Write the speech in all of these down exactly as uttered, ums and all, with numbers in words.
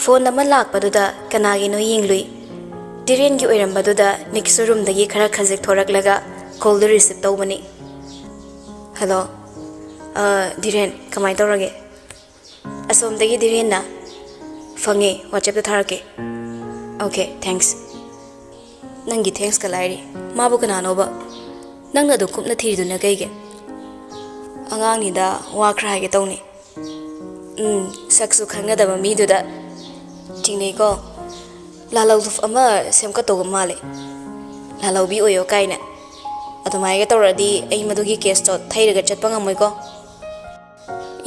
Phone ꯑꯃ ꯂꯥꯛꯄꯗꯨꯗ ꯀꯅꯥꯒꯤꯅꯣ ꯌꯦꯡꯂꯨꯏ꯫ ꯙꯤꯔꯦꯟꯒꯤ ꯑꯣꯏꯔꯝꯕꯗꯨꯗ ꯅꯤꯛꯁꯨ ꯔꯨꯝꯗꯒꯤ ꯈꯔ ꯈꯖꯤꯛ ꯊꯣꯔꯛꯂꯒ ꯀꯣꯜꯗꯨ ꯔꯤꯁꯤꯞ ꯇꯧꯕꯅꯤ꯫ "ꯍꯜꯂꯣ꯫ ꯑ, ꯙꯤꯔꯦꯟ, ꯀꯃꯥꯏꯅ ꯇꯧꯔꯒꯦ?" "ꯑꯁꯣꯝꯗꯒꯤ ꯙꯤꯔꯦꯟꯅ?" "ꯐꯪꯉꯦ, ꯋꯥꯆꯦꯞꯇ ꯊꯥꯔꯛꯀꯦ꯫" "Okay, thanks." "ꯅꯪꯒꯤ ꯊꯦꯡꯛꯁꯀ ꯂꯥꯏꯔꯤ꯫ ꯃꯥꯕꯨ ꯀꯅꯥꯅꯣꯕ? ꯅꯪꯅ ꯑꯗꯨ ꯀꯨꯞꯅ ꯊꯤꯔꯤꯗꯨꯅ ꯀꯩꯒꯤ?" "ꯑꯉꯥꯡꯅꯤꯗ, ꯋꯥ ꯈꯔ ꯍꯥꯏꯒꯦ ꯇꯧꯅꯤ꯫" "ꯎꯝ, ꯁꯛꯁꯨ ꯈꯪꯅꯗꯕ ꯃꯤꯗꯨꯗ꯫ ꯆꯤꯡꯅꯩꯀꯣ꯫ ꯂꯥꯜꯍꯧ ꯑꯃ ꯁꯦꯝꯒꯠꯇꯧꯕ ꯃꯥꯜꯂꯦ꯫ ꯂꯥꯜꯍꯧꯕꯤ ꯑꯣꯏꯌꯣ ꯀꯥꯏꯅ꯫ ꯑꯗꯨꯃꯥꯏꯒ ꯇꯧꯔꯗꯤ ꯑꯩ ꯃꯗꯨꯒꯤ ꯀꯦꯁꯇꯣ ꯊꯩꯔꯒ ꯆꯠꯄ ꯉꯝꯃꯣꯏꯀꯣ꯫"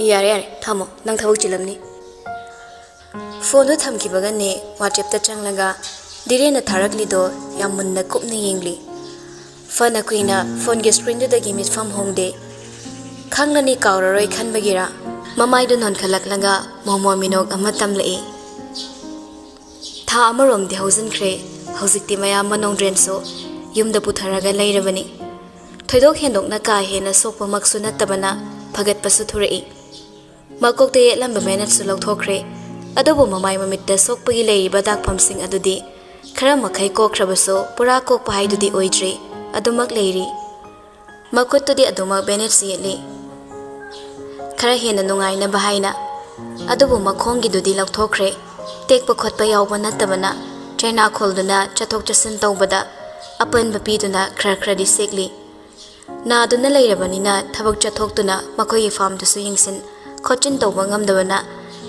"ꯌꯥꯔꯦ, ꯌꯥꯔꯦ, ꯊꯝꯃꯣ, ꯅꯪ ꯊꯕꯛ ꯆꯤꯜꯂꯝꯅꯤ꯫" ꯐꯣꯟꯗꯨ ꯊꯝꯈꯤꯕꯒꯅꯦ ꯋꯥꯆꯦꯞꯇ ꯆꯪꯂꯒ ꯙꯤꯔꯦꯟꯅ ꯊꯥꯔꯛꯂꯤꯗꯣ ꯌꯥꯝ ꯃꯨꯟꯅ ꯀꯨꯞꯅ ꯌꯦꯡꯂꯤ꯫ ꯐꯅ ꯀꯨꯏꯅ ꯐꯣꯟꯒꯤ ꯁ꯭ꯀ꯭ꯔꯤꯟꯗꯨꯗꯒꯤ ꯃꯤꯠꯐꯝ ꯍꯣꯡꯗꯦ꯫ ꯈꯪꯂꯅꯤ ꯀꯥꯎꯔꯔꯣꯏ ꯈꯟꯕꯒꯤꯔꯥ, ꯃꯃꯥꯏꯗꯨ ꯅꯣꯟꯈꯠꯂꯛꯂꯒ ꯃꯣꯃꯣꯟ ꯃꯤꯅꯣꯛ ꯑꯃ ꯇꯝꯂꯛꯏ꯫ ꯊꯥ ꯑꯃꯔꯣꯝꯗꯤ ꯍꯧꯖꯤꯟꯈ꯭ꯔꯦ꯫ ꯍꯧꯖꯤꯛꯇꯤ ꯃꯌꯥꯝꯕ ꯅꯣꯡꯗ꯭ꯔꯦꯟꯁꯨ ꯌꯨꯝꯗ ꯄꯨꯊꯔꯒ ꯂꯩꯔꯕꯅꯤ꯫ ꯊꯣꯏꯗꯣꯛ ꯍꯦꯟꯗꯣꯛꯅ ꯀꯥ ꯍꯦꯟꯅ ꯁꯣꯛꯄꯃꯛꯁꯨ ꯅꯠꯇꯕꯅ ꯐꯒꯠꯄꯁꯨ ꯊꯨꯔꯛꯏ꯫ ꯃꯀꯣꯛꯇ ꯌꯦꯠꯂꯝꯕ ꯕꯦꯅꯦꯠꯁꯨ ꯂꯧꯊꯣꯛꯈ꯭ꯔꯦ꯫ ꯑꯗꯨꯕꯨ ꯃꯃꯥꯏ ꯃꯃꯤꯠꯇ ꯁꯣꯛꯄꯒꯤ ꯂꯩꯔꯤꯕ ꯗꯥꯛꯐꯝꯁꯤꯡ ꯑꯗꯨꯗꯤ ꯈꯔ ꯃꯈꯩ ꯀꯣꯛꯈ꯭ꯔꯕꯁꯨ ꯄꯨꯔꯥ ꯀꯣꯛꯄ ꯍꯥꯏꯗꯨꯗꯤ ꯑꯣꯏꯗ꯭ꯔꯤ꯫ ꯑꯗꯨꯃꯛ ꯂꯩꯔꯤ꯫ ꯃꯈꯨꯠꯇꯨꯗꯤ ꯑꯗꯨꯃꯛ ꯕꯦꯅꯦꯠꯁ ꯌꯦꯠꯂꯤ꯫ ꯈꯔ ꯍꯦꯟꯅ ꯅꯨꯡꯉꯥꯏꯅꯕ ꯍꯥꯏꯅ꯫ ꯑꯗꯨꯕꯨ ꯃꯈꯣꯡꯒꯤꯗꯨꯗꯤ ꯂꯧꯊꯣꯛꯈ꯭ꯔꯦ꯫ ꯇꯦꯛꯄ ꯈꯣꯠꯄ ꯌꯥꯎꯕ ꯅꯠꯇꯕꯅ ꯆꯩꯅꯥ ꯈꯣꯜꯗꯨꯅ ꯆꯠꯊꯣꯛ ꯆꯠꯁꯤꯟ ꯇꯧꯕꯗ ꯑꯄꯟꯕ ꯄꯤꯗꯨꯅ ꯈꯔ ꯈꯔꯗꯤ ꯁꯦꯛꯂꯤ꯫ ꯅꯥꯗꯨꯅ ꯂꯩꯔꯕꯅꯤꯅ ꯊꯕꯛ ꯆꯠꯊꯣꯛꯇꯨꯅ ꯃꯈꯣꯏꯒꯤ ꯐꯥꯝꯗꯨꯁꯨ ꯌꯦꯡꯁꯤꯟ ꯈꯣꯠꯆꯤꯟ ꯇꯧꯕ ꯉꯝꯗꯕꯅ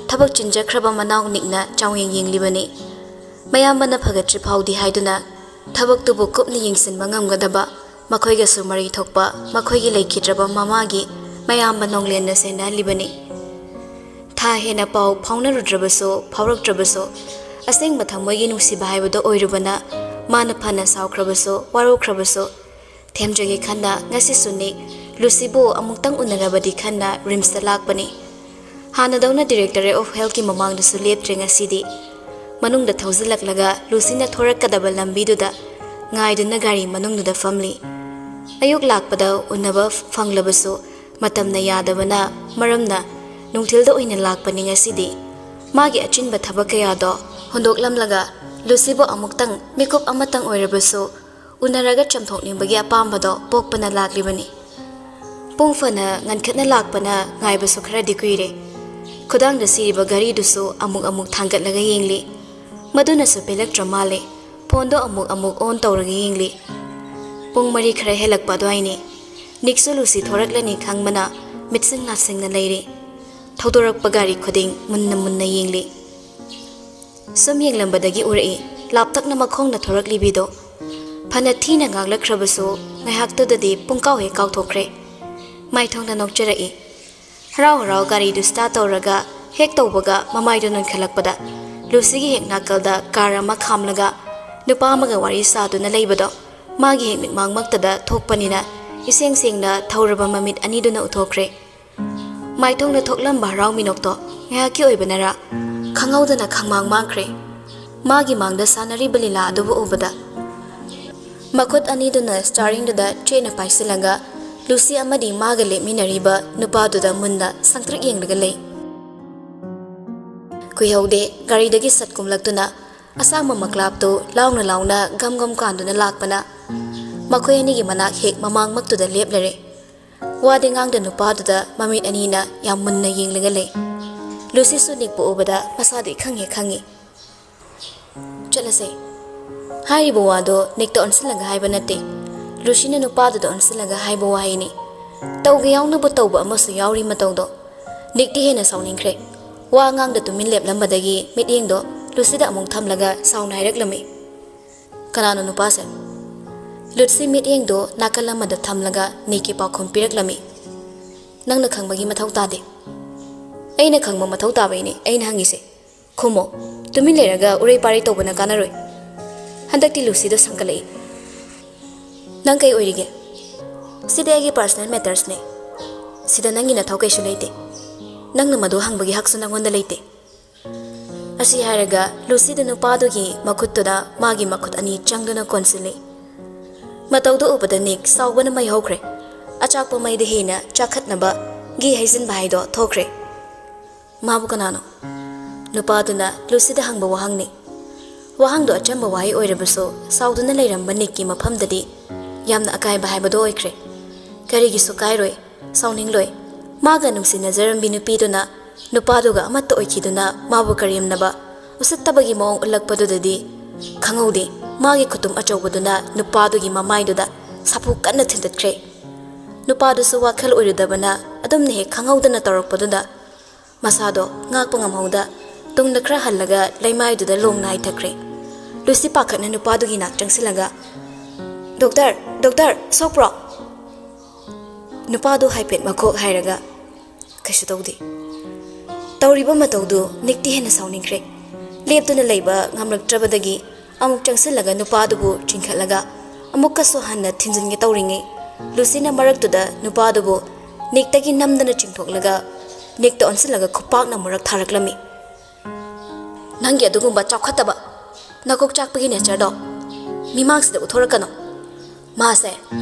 ꯊꯕꯛ ꯆꯤꯟꯖꯈ꯭ꯔꯕ ꯃꯅꯥꯎ ꯅꯤꯛꯅ ꯆꯥꯡꯌꯦꯡ ꯌꯦꯡꯂꯤꯕꯅꯤ꯫ ꯃꯌꯥꯝꯕꯅ ꯐꯒꯠꯇ꯭ꯔꯤ ꯐꯥꯎꯗꯤ ꯍꯥꯏꯗꯨꯅ ꯊꯕꯛꯇꯨꯕꯨ ꯀꯨꯞꯅ ꯌꯦꯡꯁꯤꯟꯕ ꯉꯝꯒꯗꯕ ꯃꯈꯣꯏꯒꯁꯨ ꯃꯔꯤ ꯊꯣꯛꯄ ꯃꯈꯣꯏꯒꯤ ꯂꯩꯈꯤꯗ꯭ꯔꯕ ꯃꯃꯥꯒꯤ ꯃꯌꯥꯝꯕ ꯅꯣꯡꯂꯦꯟꯅ ꯁꯦꯟꯅꯍꯜꯂꯤꯕꯅꯤ꯫ ꯊꯥ ꯍꯦꯟꯅ ꯄꯥꯎ ꯐꯥꯎꯅꯔꯨꯗ꯭ꯔꯕꯁꯨ ꯐꯥꯎꯔꯛꯇ꯭ꯔꯕꯁꯨ ꯑꯁꯦꯡꯕ ꯊꯃꯣꯏꯒꯤ ꯅꯨꯡꯁꯤꯕ ꯍꯥꯏꯕꯗꯣ ꯑꯣꯏꯔꯨꯕꯅ ꯃꯥꯅ ꯐꯅ ꯁꯥꯎꯈ꯭ꯔꯕꯁꯨ ꯋꯥꯔꯧꯈ꯭ꯔꯕꯁꯨ ꯊꯦꯝꯖꯒꯦ ꯈꯟꯅ ꯉꯁꯤꯁꯨ ꯅꯤꯛ ꯂꯨꯁꯤꯕꯨ ꯑꯃꯨꯛꯇꯪ ꯎꯅꯔꯕꯗꯤ ꯈꯟꯅ ꯔꯤꯝꯁꯇ ꯂꯥꯛꯄꯅꯤ꯫ ꯍꯥꯟꯅꯗꯧꯅ Directorate of Healthꯀꯤ ꯃꯃꯥꯡꯗꯁꯨ ꯂꯦꯞꯇ꯭ꯔꯦ ꯉꯁꯤꯗꯤ꯫ ꯃꯅꯨꯡꯗ ꯊꯧꯖꯤꯜꯂꯛꯂꯒ ꯂꯨꯁꯤꯅ ꯊꯣꯔꯛꯀꯗꯕ ꯂꯝꯕꯤꯗꯨꯗ ꯉꯥꯏꯗꯨꯅ ꯒꯥꯔꯤ ꯃꯅꯨꯡꯗꯨꯗ ꯐꯝꯂꯤ꯫ ꯑꯌꯨꯛ ꯂꯥꯛꯄꯗ ꯎꯅꯕ ꯐꯪꯂꯕꯁꯨ ꯃꯇꯝꯅ ꯌꯥꯗꯕꯅ ꯃꯔꯝꯅ ꯅꯨꯡꯊꯤꯜꯗ ꯑꯣꯏꯅ ꯂꯥꯛꯄꯅꯤ ꯉꯁꯤꯗꯤ꯫ ꯃꯥꯒꯤ ꯑꯆꯤꯟꯕ ꯊꯕꯛ ꯀꯌꯥꯗꯣ ꯍꯨꯟꯗꯣꯛꯂꯝꯂꯒ ꯂꯨꯁꯤꯕꯨ ꯑꯃꯨꯛꯇꯪ ꯃꯤꯀꯨꯞ ꯑꯃꯇꯪ ꯑꯣꯏꯔꯕꯁꯨ ꯎꯅꯔꯒ ꯆꯝꯊꯣꯛꯅꯤꯡꯕꯒꯤ ꯑꯄꯥꯝꯕꯗꯣ ꯄꯣꯛꯄꯅ ꯂꯥꯛꯂꯤꯕꯅꯤ꯫ ꯄꯨꯡ ꯐꯅ ꯉꯟꯈꯠꯅ ꯂꯥꯛꯄꯅ ꯉꯥꯏꯕꯁꯨ ꯈꯔꯗꯤ ꯀꯨꯏꯔꯦ꯫ ꯈꯨꯗꯥꯡꯗ ꯁꯤꯔꯤꯕ ꯘꯔꯤꯗꯨꯁꯨ ꯑꯃꯨꯛ ꯑꯃꯨꯛ ꯊꯥꯡꯒꯠꯂꯒ ꯌꯦꯡꯂꯤ꯫ ꯃꯗꯨꯅꯁꯨ ꯄꯦꯜꯂꯛꯇ꯭ꯔ ꯃꯥꯜꯂꯦ꯫ ꯐꯣꯟꯗꯣ ꯑꯃꯨꯛ ꯑꯃꯨꯛ ꯑꯣꯟ ꯇꯧꯔꯒ ꯌꯦꯡꯂꯤ꯫ ꯄꯨꯡ ꯃꯔꯤ ꯈꯔ ꯍꯦꯜꯂꯛꯄ ꯑꯗꯨꯋꯥꯏꯅꯤ꯫ ꯅꯤꯛꯁꯨ ꯂꯨꯁꯤ ꯊꯣꯔꯛꯂꯅꯤ ꯈꯪꯕꯅ ꯃꯤꯠꯁꯤꯡ ꯅꯥꯁꯤꯡꯅ ꯂꯩꯔꯤ꯫ ꯊꯧꯗꯣꯔꯛꯄ ꯒꯥꯔꯤ ꯈꯨꯗꯤꯡ ꯃꯨꯟꯅ ꯃꯨꯟꯅ ꯌꯦꯡꯂꯤ꯫ ꯁꯨꯝ ꯌꯦꯡꯂꯝꯕꯗꯒꯤ ꯎꯔꯛꯏ, ꯂꯥꯞꯇꯛꯅ ꯃꯈꯣꯡꯅ ꯊꯣꯔꯛꯂꯤꯕꯤꯗꯣ꯫ ꯐꯅ ꯊꯤꯅ ꯉꯥꯡꯂꯛꯈ꯭ꯔꯕꯁꯨ ꯉꯥꯏꯍꯥꯛꯇꯨꯗꯗꯤ ꯄꯨꯡꯀꯥꯎ ꯍꯦꯛ ꯀꯥꯎꯊꯣꯛꯈ꯭ꯔꯦ꯫ ꯃꯥꯏꯊꯣꯡꯗ ꯅꯣꯛꯆꯔꯛꯏ꯫ ꯍꯔꯥꯎ ꯍꯔꯥꯎ ꯒꯥꯔꯤꯗꯨ ꯁ꯭ꯇꯥꯔꯠ ꯇꯧꯔꯒ ꯍꯦꯛ ꯇꯧꯕꯒ ꯃꯃꯥꯏꯗꯨ ꯅꯣꯟꯈꯠꯂꯛꯄꯗ ꯂꯨꯁꯤꯒꯤ ꯍꯦꯛ ꯅꯥꯀꯜꯗ ꯀꯥꯔ ꯑꯃ ꯈꯥꯝꯂꯒ ꯅꯨꯄꯥ ꯑꯃꯒ ꯋꯥꯔꯤ ꯁꯥꯗꯨꯅ ꯂꯩꯕꯗꯣ ꯃꯥꯒꯤ ꯍꯦꯛ ꯃꯤꯠꯃꯥꯡꯃꯛꯇꯗ ꯊꯣꯛꯄꯅꯤꯅ ꯏꯁꯦꯡ ꯁꯦꯡꯅ ꯊꯧꯔꯕ ꯃꯃꯤꯠ ꯑꯅꯤꯗꯨꯅ ꯎꯊꯣꯛꯈ꯭ꯔꯦ꯫ ꯃꯥꯏꯊꯣꯡꯗ ꯊꯣꯛꯂꯝꯕ ꯍꯔꯥꯎ ꯃꯤꯅꯣꯛꯇꯣ ꯉꯥꯏꯍꯥꯛꯀꯤ ꯑꯣꯏꯕꯅꯔꯥ ꯈꯪꯍꯧꯗꯅ ꯈꯪꯃꯥꯡ ꯃꯥꯡꯈ꯭ꯔꯦ꯫ ꯃꯥꯒꯤ ꯃꯥꯡꯗ ꯁꯥꯟꯅꯔꯤꯕ ꯂꯤꯂꯥ ꯑꯗꯨꯕꯨ ꯎꯕꯗ ꯃꯈꯨꯠ ꯑꯅꯤꯗꯨꯅ ꯁ꯭ꯇꯥꯔꯤꯡꯗꯨꯗ ꯆꯦꯠꯅ ꯄꯥꯏꯁꯤꯜꯂꯒ ꯂꯨꯁꯤ ꯑꯃꯗꯤ ꯃꯥꯒ ꯂꯦꯞꯃꯤꯟꯅꯔꯤꯕ ꯅꯨꯄꯥꯗꯨꯗ ꯃꯨꯟꯅ ꯁꯪꯇ꯭ꯔꯤꯛ ꯌꯦꯡꯂꯒ ꯂꯩ꯫ ꯀꯨꯏꯍꯧꯗꯦ, ꯒꯥꯔꯤꯗꯒꯤ ꯁꯠ ꯀꯨꯝꯂꯛꯇꯨꯅ ꯑꯁꯥꯡꯕ ꯃꯀ꯭ꯂꯥꯞꯇꯨ ꯂꯥꯎꯅ ꯂꯥꯎꯅ ꯒꯝ ꯒꯝ ꯀꯥꯟꯗꯨꯅ ꯂꯥꯛꯄꯅ ꯃꯈꯣꯏ ꯑꯅꯤꯒꯤ ꯃꯅꯥꯛ ꯍꯦꯛ ꯃꯃꯥꯡꯃꯛꯇꯨꯗ ꯂꯦꯞꯂꯔꯦ꯫ ꯋꯥꯗꯤ ꯉꯥꯡꯗ ꯅꯨꯄꯥꯗꯨꯗ ꯃꯃꯤꯠ ꯑꯅꯤꯅ ꯌꯥꯝ ꯃꯨꯟꯅ ꯌꯦꯡꯂꯒ ꯂꯩ꯫ ꯂꯨꯁꯤꯁꯨ ꯅꯤꯛꯄ ꯎꯕꯗ ꯃꯁꯥꯗ ꯏꯈꯪ ꯍꯦꯛ ꯈꯪꯉꯤ꯫ "ꯆꯠꯂꯁꯦ" ꯍꯥꯏꯔꯤꯕ ꯋꯥꯗꯣ ꯅꯤꯛꯇ ꯑꯣꯟꯁꯤꯜꯂꯒ ꯍꯥꯏꯕ ꯅꯠꯇꯦ, ꯂꯨꯁꯤꯅ ꯅꯨꯄꯥꯗꯨꯗ ꯑꯣꯟꯁꯤꯜꯂꯒ ꯍꯥꯏꯕ ꯋꯥꯍꯩꯅꯤ꯫ ꯇꯧꯒꯦ ꯌꯥꯎꯅꯕꯨ ꯇꯧꯕ ꯑꯃꯁꯨ ꯌꯥꯎꯔꯤ ꯃꯇꯧꯗꯣ꯫ ꯅꯤꯛꯇꯤ ꯍꯦꯟꯅ ꯁꯥꯎꯅꯤꯡꯈ꯭ꯔꯦ꯫ ꯋꯥ ꯉꯥꯡꯗ ꯇꯨꯃꯤꯟ ꯂꯦꯞꯂꯝꯕꯗꯒꯤ ꯃꯤꯠꯌꯦꯡꯗꯣ ꯂꯨꯁꯤꯗ ꯑꯃꯨꯛ ꯊꯝꯂꯒ ꯁꯥꯎꯅ ꯍꯥꯏꯔꯛꯂꯝꯃꯤ, "ꯀꯅꯥꯅꯣ ꯅꯨꯄꯥꯁꯦ?" ꯂꯨꯁꯤ ꯃꯤꯠꯌꯦꯡꯗꯣ ꯅꯥꯀꯜ ꯑꯃꯗ ꯊꯝꯂꯒ ꯅꯤꯛꯀꯤ ꯄꯥꯎꯈꯨꯝ ꯄꯤꯔꯛꯂꯝꯃꯤ, "ꯅꯪꯅ ꯈꯪꯕꯒꯤ ꯃꯊꯧ ꯇꯥꯗꯦ꯫" "ꯑꯩꯅ ꯈꯪꯕ ꯃꯊꯧ ꯇꯥꯕꯩꯅꯦ ꯑꯩꯅ ꯍꯪꯉꯤꯁꯦ꯫ ꯈꯨꯝꯃꯣ꯫ ꯇꯨꯃꯤꯟ ꯂꯩꯔꯒ ꯎꯔꯩ ꯄꯥꯔꯩ ꯇꯧꯕꯅ ꯀꯥꯟꯅꯔꯣꯏ꯫" ꯍꯟꯗꯛꯇꯤ ꯂꯨꯁꯤꯗꯣ ꯁꯪꯒꯠꯂꯛꯏ꯫ "ꯅꯪ ꯀꯩ ꯑꯣꯏꯔꯤꯒꯦ?" "ꯁꯤꯗꯤ ꯑꯩꯒꯤ ꯄꯔꯁꯅꯦꯜ ꯃꯦꯇꯔꯁꯅꯦ꯫ ꯁꯤꯗ ꯅꯪꯒꯤ ꯅꯊꯧ ꯀꯩꯁꯨ ꯂꯩꯇꯦ꯫ ꯅꯪꯅ ꯃꯗꯨ ꯍꯪꯕꯒꯤ ꯍꯛꯁꯨ ꯅꯪꯉꯣꯟꯗ ꯂꯩꯇꯦ꯫" ꯑꯁꯤ ꯍꯥꯏꯔꯒ ꯂꯨꯁꯤꯗ ꯅꯨꯄꯥꯗꯨꯒꯤ ꯃꯈꯨꯠꯇꯨꯗ ꯃꯥꯒꯤ ꯃꯈꯨꯠ ꯑꯅꯤ ꯆꯪꯗꯨꯅ ꯀꯣꯟꯁꯤꯜꯂꯤ꯫ ꯃꯇꯧꯗꯨ ꯎꯕꯗ ꯅꯤꯛ ꯁꯥꯎꯕꯅ ꯃꯩ ꯍꯧꯈ꯭ꯔꯦ꯫ ꯑꯆꯥꯛꯄ ꯃꯩꯗ ꯍꯦꯟꯅ ꯆꯥꯈꯠꯅꯕ ꯘꯤ ꯍꯩꯖꯤꯟꯕ ꯍꯥꯏꯗꯣ ꯊꯣꯛꯈ꯭ꯔꯦ꯫ "ꯃꯥꯕꯨ ꯀꯅꯥꯅꯣ?" ꯅꯨꯄꯥꯗꯨꯅ ꯂꯨꯁꯤꯗ ꯍꯪꯕ ꯋꯥꯍꯪꯅꯤ꯫ ꯋꯥꯍꯪꯗꯣ ꯑꯆꯝꯕ ꯋꯥꯍꯩ ꯑꯣꯏꯔꯕꯁꯨ, ꯁꯥꯎꯗꯨꯅ ꯂꯩꯔꯝꯕ ꯅꯤꯛꯀꯤ ꯃꯐꯝꯗꯗꯤ ꯌꯥꯝꯅ ꯑꯀꯥꯏꯕ ꯍꯥꯏꯕꯗꯣ ꯑꯣꯏꯈ꯭ꯔꯦ꯫ ꯀꯔꯤꯒꯤꯁꯨ ꯀꯥꯏꯔꯣꯏ, ꯁꯥꯎꯅꯤꯡꯂꯣꯏ꯫ ꯃꯥꯒ ꯅꯨꯡꯁꯤꯅꯖꯔꯝꯕꯤ ꯅꯨꯄꯤꯗꯨꯅ ꯅꯨꯄꯥꯗꯨꯒ ꯑꯃꯠꯇ ꯑꯣꯏꯈꯤꯗꯨꯅ ꯃꯥꯕꯨ ꯀꯔꯦꯝꯅꯕ, ꯎꯁꯤꯠꯇꯕꯒꯤ ꯃꯑꯣꯡ ꯎꯠꯂꯛꯄꯗꯨꯗꯗꯤ ꯈꯪꯍꯧꯗꯦ꯫ ꯃꯥꯒꯤ ꯈꯨꯇꯨꯝ ꯑꯆꯧꯕꯗꯨꯅ ꯅꯨꯄꯥꯗꯨꯒꯤ ꯃꯃꯥꯏꯗꯨꯗ ꯁꯥꯐꯨ ꯀꯟꯅ ꯊꯤꯟꯗꯠꯈ꯭ꯔꯦ꯫ ꯅꯨꯄꯥꯗꯨꯁꯨ ꯋꯥꯈꯜ ꯑꯣꯏꯔꯨꯗꯕꯅ ꯑꯗꯨꯝꯅ ꯍꯦꯛ ꯈꯪꯍꯧꯗꯅ ꯇꯧꯔꯛꯄꯗꯨꯗ ꯃꯁꯥꯗꯣ ꯉꯥꯛꯄ ꯉꯝꯍꯧꯗ ꯇꯨꯡꯗ ꯈꯔ ꯍꯜꯂꯒ ꯂꯩꯃꯥꯏꯗꯨꯗ ꯂꯣꯡ ꯅꯥꯏꯊꯈ꯭ꯔꯦ꯫ ꯂꯨꯁꯤ ꯄꯥꯈꯠꯅ ꯅꯨꯄꯥꯗꯨꯒꯤ ꯅꯥꯛ ꯆꯪꯁꯤꯜꯂꯒ, "ꯗꯣꯛꯇꯔ, ꯗꯣꯛꯇꯔ, ꯁꯣꯛꯄ꯭ꯔꯣ?" ꯅꯨꯄꯥꯗꯨ ꯍꯥꯏꯐꯦꯠ ꯃꯈꯣꯛ ꯍꯥꯏꯔꯒ, "ꯀꯩꯁꯨ ꯇꯧꯗꯦ"꯫ ꯇꯧꯔꯤꯕ ꯃꯇꯧꯗꯨ ꯅꯤꯛꯇꯤ ꯍꯦꯟꯅ ꯁꯥꯎꯅꯤꯡꯈ꯭ꯔꯦ꯫ ꯂꯦꯞꯇꯨꯅ ꯂꯩꯕ ꯉꯝꯂꯛꯇ꯭ꯔꯕꯗꯒꯤ ꯑꯃꯨꯛ ꯆꯪꯁꯤꯜꯂꯒ ꯅꯨꯄꯥꯗꯨꯕꯨ ꯆꯤꯡꯈꯠꯂꯒ ꯑꯃꯨꯛꯀꯁꯨ ꯍꯟꯅ ꯊꯤꯟꯖꯤꯟꯒꯦ ꯇꯧꯔꯤꯉꯩ, ꯂꯨꯁꯤꯅ ꯃꯔꯛꯇꯨꯗ ꯅꯨꯄꯥꯗꯨꯕꯨ ꯅꯤꯛꯇꯒꯤ ꯅꯝꯗꯅ ꯆꯤꯡꯊꯣꯛꯂꯒ ꯅꯤꯛꯇ ꯑꯣꯟꯁꯤꯜꯂꯒ ꯈꯨꯄꯥꯛꯅ ꯑꯃꯨꯔꯛ ꯊꯥꯔꯛꯂꯝꯃꯤ꯫ "ꯅꯪꯒꯤ ꯑꯗꯨꯒꯨꯝꯕ ꯆꯥꯎꯈꯠꯇꯕ, ꯅꯀꯣꯛ ꯆꯥꯛꯄꯒꯤ ꯅꯦꯆꯔꯗꯣ ꯃꯤꯃꯥꯡꯁꯤꯗ ꯎꯠꯊꯣꯔꯛꯀꯅꯨ꯫ ꯃꯥꯁꯦ